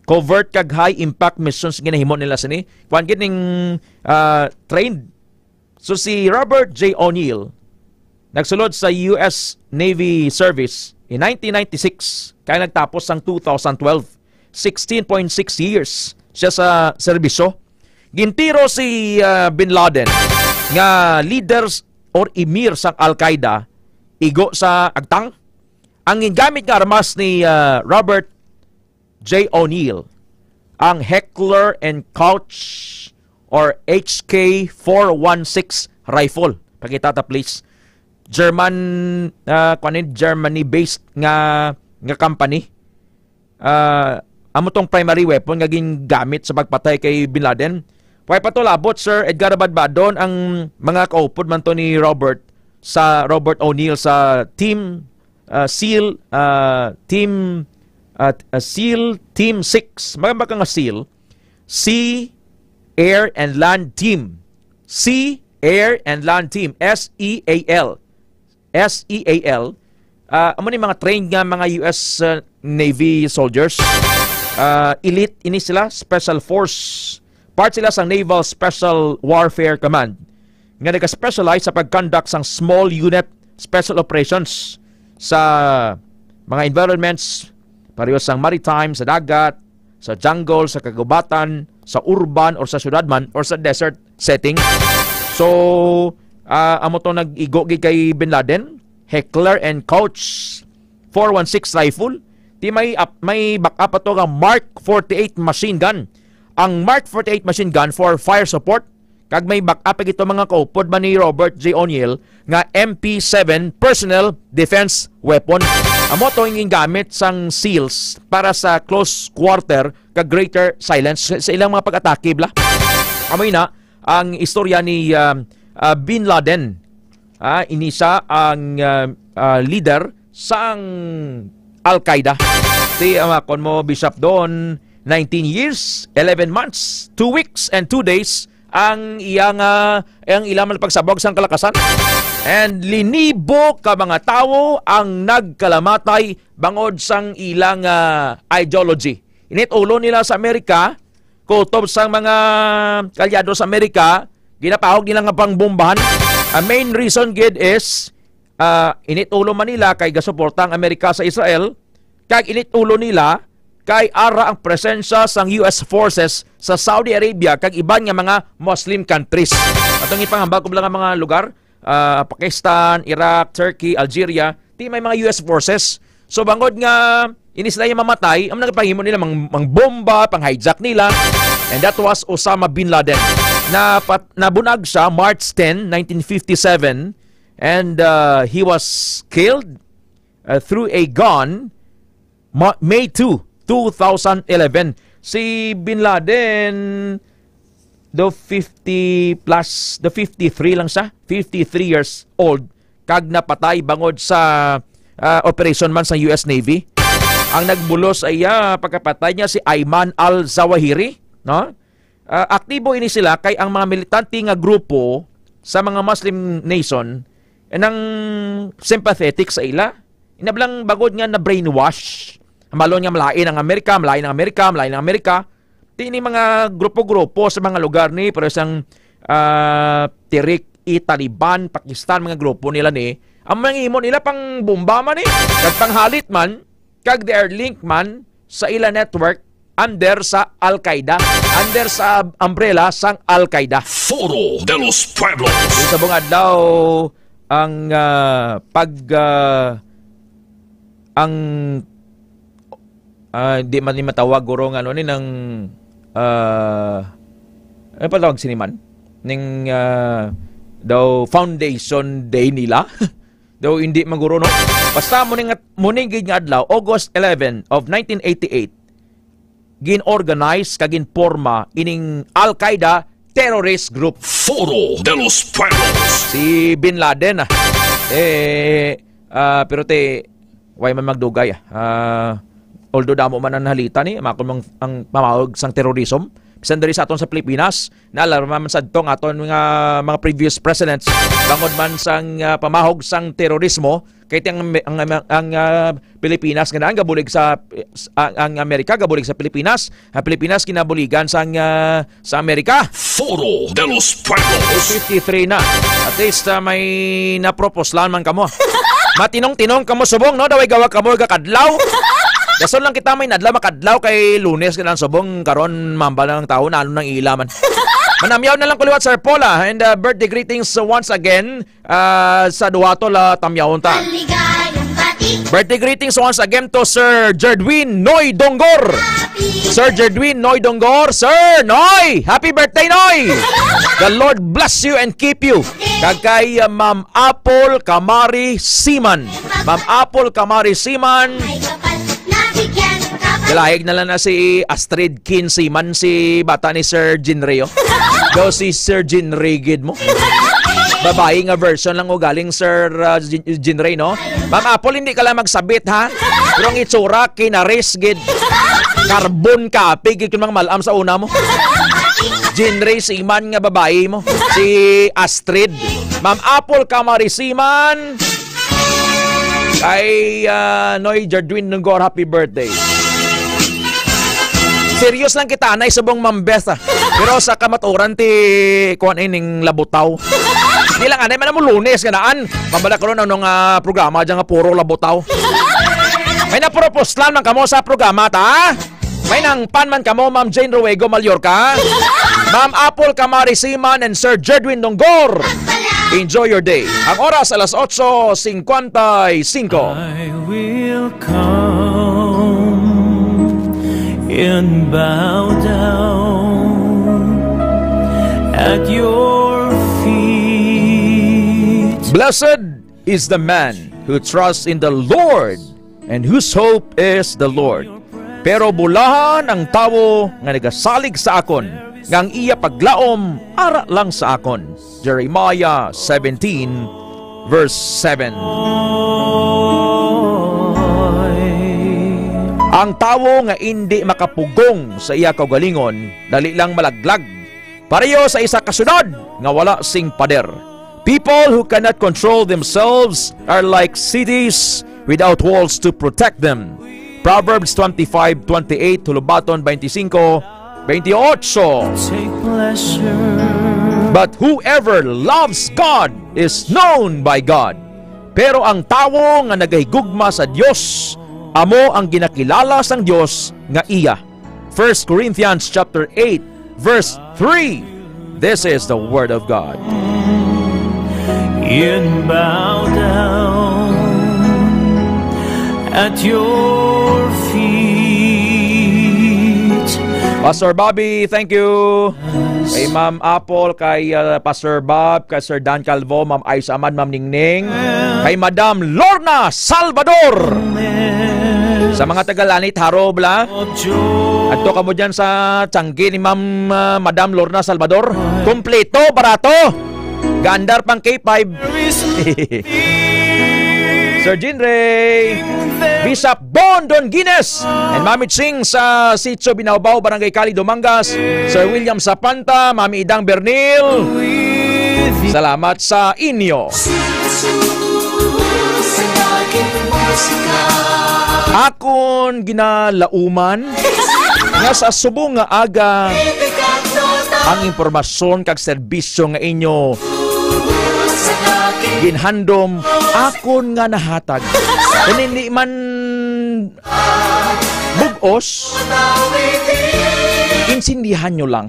covert kag high impact missions ginahimo nila sini. Kuan gid ning, ah, trained. So si Robert J. O'Neill nagsulod sa U S Navy service in nineteen ninety-six kay nagtapos sang two thousand twelve. Sixteen point six years siya sa serbisyo. Gintiro si, ah, Bin Laden nga leaders or emir sang Al-Qaeda igo sa agtang. Ang gingamit nga armas ni, ah, Robert J. O'Neill, ang Heckler and Koch or H K four one six rifle. Pakita ta, please. German, ah, kuwan ni, Germany-based nga, nga company. Ah, amo tong primary weapon nga gingamit sa pagpatay kay Bin Laden. Way pa to labot, Sir Edgar Badbadon, ang mga kaupod man to ni Robert, sa Robert O'Neill sa Team, ah, SEAL, ah, Team, ah, ah, SEAL Team six. Magamba ka nga SEAL, Sea, Air, and Land Team. Sea, Air, and Land Team, S E A L. S E A L, ah, amo ni mga trained nga mga U S, ah, Navy soldiers. Ah, elite ini sila, special force. Part sila sa Naval Special Warfare Command nga nag-specialize sa pag-conduct sang small unit special operations sa mga environments, pareho sang maritime, sa dagat, sa jungle, sa kagubatan, sa urban, or sa syudad man, or sa desert setting. So, ah, amo to nag-igo gid kay Bin Laden, Heckler and Koch four one six rifle. Ti may ap-, may backup pa to nga Mark forty-eight machine gun. Ang Mark forty-eight machine gun for fire support, kag may backup pa gito mga kaupod man ni Robert J. O'Neill nga M P seven personal defense weapon. Amo to ang gingamit sang SEALs para sa close quarter kag greater silence sa, sa ilang mga pag-atake, bla. Amo na ang istorya ni, um, ah, Bin Laden. Ah, ini siya ang, ah, ah, leader sang Al-Qaeda. Ti, ah, kon mo, Bishop Don, nineteen years, eleven months, two weeks, and two days ang iya nga, ang ila man pagsabog sang kalakasan. And linibo ka mga tawo ang nagkalamatay bangod sang ilang, ah, ideology. Init ulo nila sa Amerika, kutob sang mga kalyado sa Amerika, ginapahog nila nga pangbombahan. Ang main reason gid is, ah, init ulo man nila kay gasuporta ang Amerika sa Israel, kag init ulo nila kay ara ang presensya sang U S forces sa Saudi Arabia kag iban nga mga Muslim countries. Atong ipangambal ko lang ang mga lugar, ah, Pakistan, Iraq, Turkey, Algeria, ti may mga U S forces. So, bangod nga ini sila yung mamatay, ang nagpahimo nila mang, mang bomba, pang hijack nila. And that was Osama bin Laden. Na, nabunag siya March ten, nineteen fifty-seven, and, uh, he was killed, uh, through a gun Ma-, May two, two thousand eleven. Si Bin Laden, do fifty plus, do fifty-three lang siya, fifty-three years old, kag napatay bangod sa, ah, operation man sa U S Navy. Ang nagbulos sa iya pagkapatay niya si Ayman al-Zawahiri, no? Ah, aktibo ini sila kay ang mga militante nga grupo sa mga Muslim nation nang sympathetic sa ila. Inablang bagod nga na-brainwash. Malon nga malain ang Amerika, malain ang Amerika, malain ang Amerika. Di ni mga grupo-grupo sa mga lugar ni, pero sang, ah, Tariq-i-Taliban, Pakistan, mga grupo nila ni, ang mga imo nila pang bomba man ni, kag panghalit man, kag they are linked man sa ila network under sa Al-Qaeda, under sa umbrella sang Al-Qaeda. Foro de los Pueblos. Sa buong adlaw, ang, ah, pag, ah, ang, ah, di man ni matawag, guro, nga ano ni, nang, ah, ano pa tawag sini man? Ning, ah, daw foundation day nila? Daw hindi man, guro, no? Basta mo ni nga, mo ni gid nga adlaw, August eleven of nineteen eighty-eight, gin-organize kag ginporma ining Al-Qaeda terrorist group. Foro de los Pueblos. Si Bin Laden, ah. Eh, ah, pero te, way man magdugay, ah. Ah, although damo man ang halita ni, makon mang, ang pamahog sang terrorism. Bisan diri sa aton sa Pilipinas, naalarma man sad to ang aton nga mga previous presidents bangod man sang, ah, pamahog sang terorismo, kay ti ang, ang, ang, ang, ah, Pilipinas nga naan gabulig sa, ang, ang Amerika gabulig sa Pilipinas, ang Pilipinas kinabuligan sang, ah, sa Amerika. Foro de los Pueblos. Fifty-three na. At least, ah, may naproposlan man kamo. Matinong-tinong kamo subong, no? Daway gawa kamo gakadlaw. Dason lang kita may nadlaw makadlaw kay Lunes ka lang subong karon mambal na ang tawo na ano nang ila man. Manamyaw na lang ko liwat, Sir Paul, ah, and, ah, birthday greetings once again, ah, sa duha to la tamyawon ta. Maligayong bati. Birthday greetings once again to Sir Jerdwin Noy Dongor. Happy Sir Jerdwin Noy Dongor, Sir Noy, happy birthday, Noy. The Lord bless you and keep you. Kag kay, uh, Ma'am Apple Kamari Siman. Ma'am Apple Kamari Siman. May kapal, nabigyan ka pa. Galahig na lang na si Astrid Kin Siman, si bata ni Sir Jinrey, oh. Daw si Sir Jinrey gid mo. Babayi nga version lang ugaling Sir, uh, Jin-, Jinrey, no? Ma'am Apple, hindi ka lang magsabit, ha? Pero ang itsura, kinaris gid. Carbon copy gid kung mga malam sa una mo. Jinrey Siman nga babayi mo. Si Astrid. Ma'am Apple Kamari Siman. Kay, ah, Noy Jardwin Nungor, happy birthday. Serious lang kita, anay subong mambes, ah. Pero sa kamaturan ti, kuwan, eh, ning labutaw. Di lang, anay man mo Lunes nga naan. Mabala karon anong, ah, programa dyan nga puro labutaw. May napropose lang ng kamo sa programa, ta? May nangpan man kamo, Ma'am Jane Ruego Mallorca, Ma'am Apple Kamari Siman, and Sir Jedwin Dongor. Enjoy your day. Ang oras, alas otso cincuenta y cinco. I will come and bow down at your feet. Blessed is the man who trusts in the Lord and whose hope is the Lord. Pero bulahan ang tawo nga nagasalig sa akon, nga ang iya paglaom ara lang sa akon. Jeremiah seventeen, verse seven. Ang tawo nga indi makapugong sa iya kaugalingon, dali lang malaglag. Pareho sa isa ka syudad nga wala sing pader. People who cannot control themselves are like cities without walls to protect them. Proverbs twenty-five twenty-eight, Hulubaton twenty-cinco veintiocho. Take pleasure. But whoever loves God is known by God. Pero ang tawo nga nagahigugma sa Dios, amo ang ginakilala sang Dios nga iya. First Corinthians chapter eight, verse three. This is the word of God. In bow down at your feet. Pastor Bobby, thank you. Kay Ma'am Apple, kay, uh, Pastor Bob, kay Sir Dan Calvo, Ma'am Aisa Amad, Ma'am Ningning, kay Madam Lorna Salvador. Sa mga taga Lanit, Haro, bla. Adto kamo dyan sa tiyanggi ni Ma'am, ah, Madam Lorna Salvador. Kompleto, barato. Gaandar pang K five. Sir Jean Ray, Bishop Bon Don Guinness, and Mami Ching sa Sitio Binaubao, Barangay Cali, Dumangas, Sir William Sapanta, Mami Idang Bernil. Salamat sa inyo. Akon ginalauman nga sa subong nga aga ang impormasyon kag serbisyo nga inyo ginhandom akon nga nahatag. Kung hindi man bug-os, insindihan nyo lang.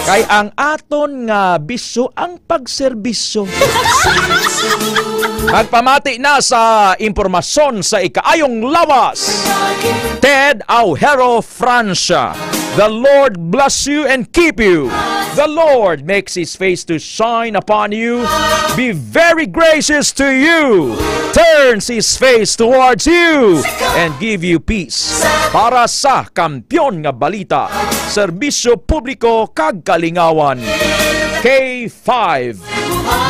Kay ang aton nga bisyo ang pagserbisyo. Magpamati na sa impormasyon sa ikaayong lawas. Ted Aujero, Francia. The Lord bless you and keep you. The Lord makes his face to shine upon you, be very gracious to you, turns his face towards you, and give you peace. Para sa Kampiyon nga Balita, Serbisyo Publiko kag Kalingawan, K five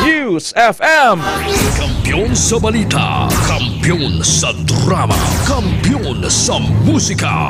News F M. Kampiyon sa balita, kampiyon sa drama, kampiyon sa musika.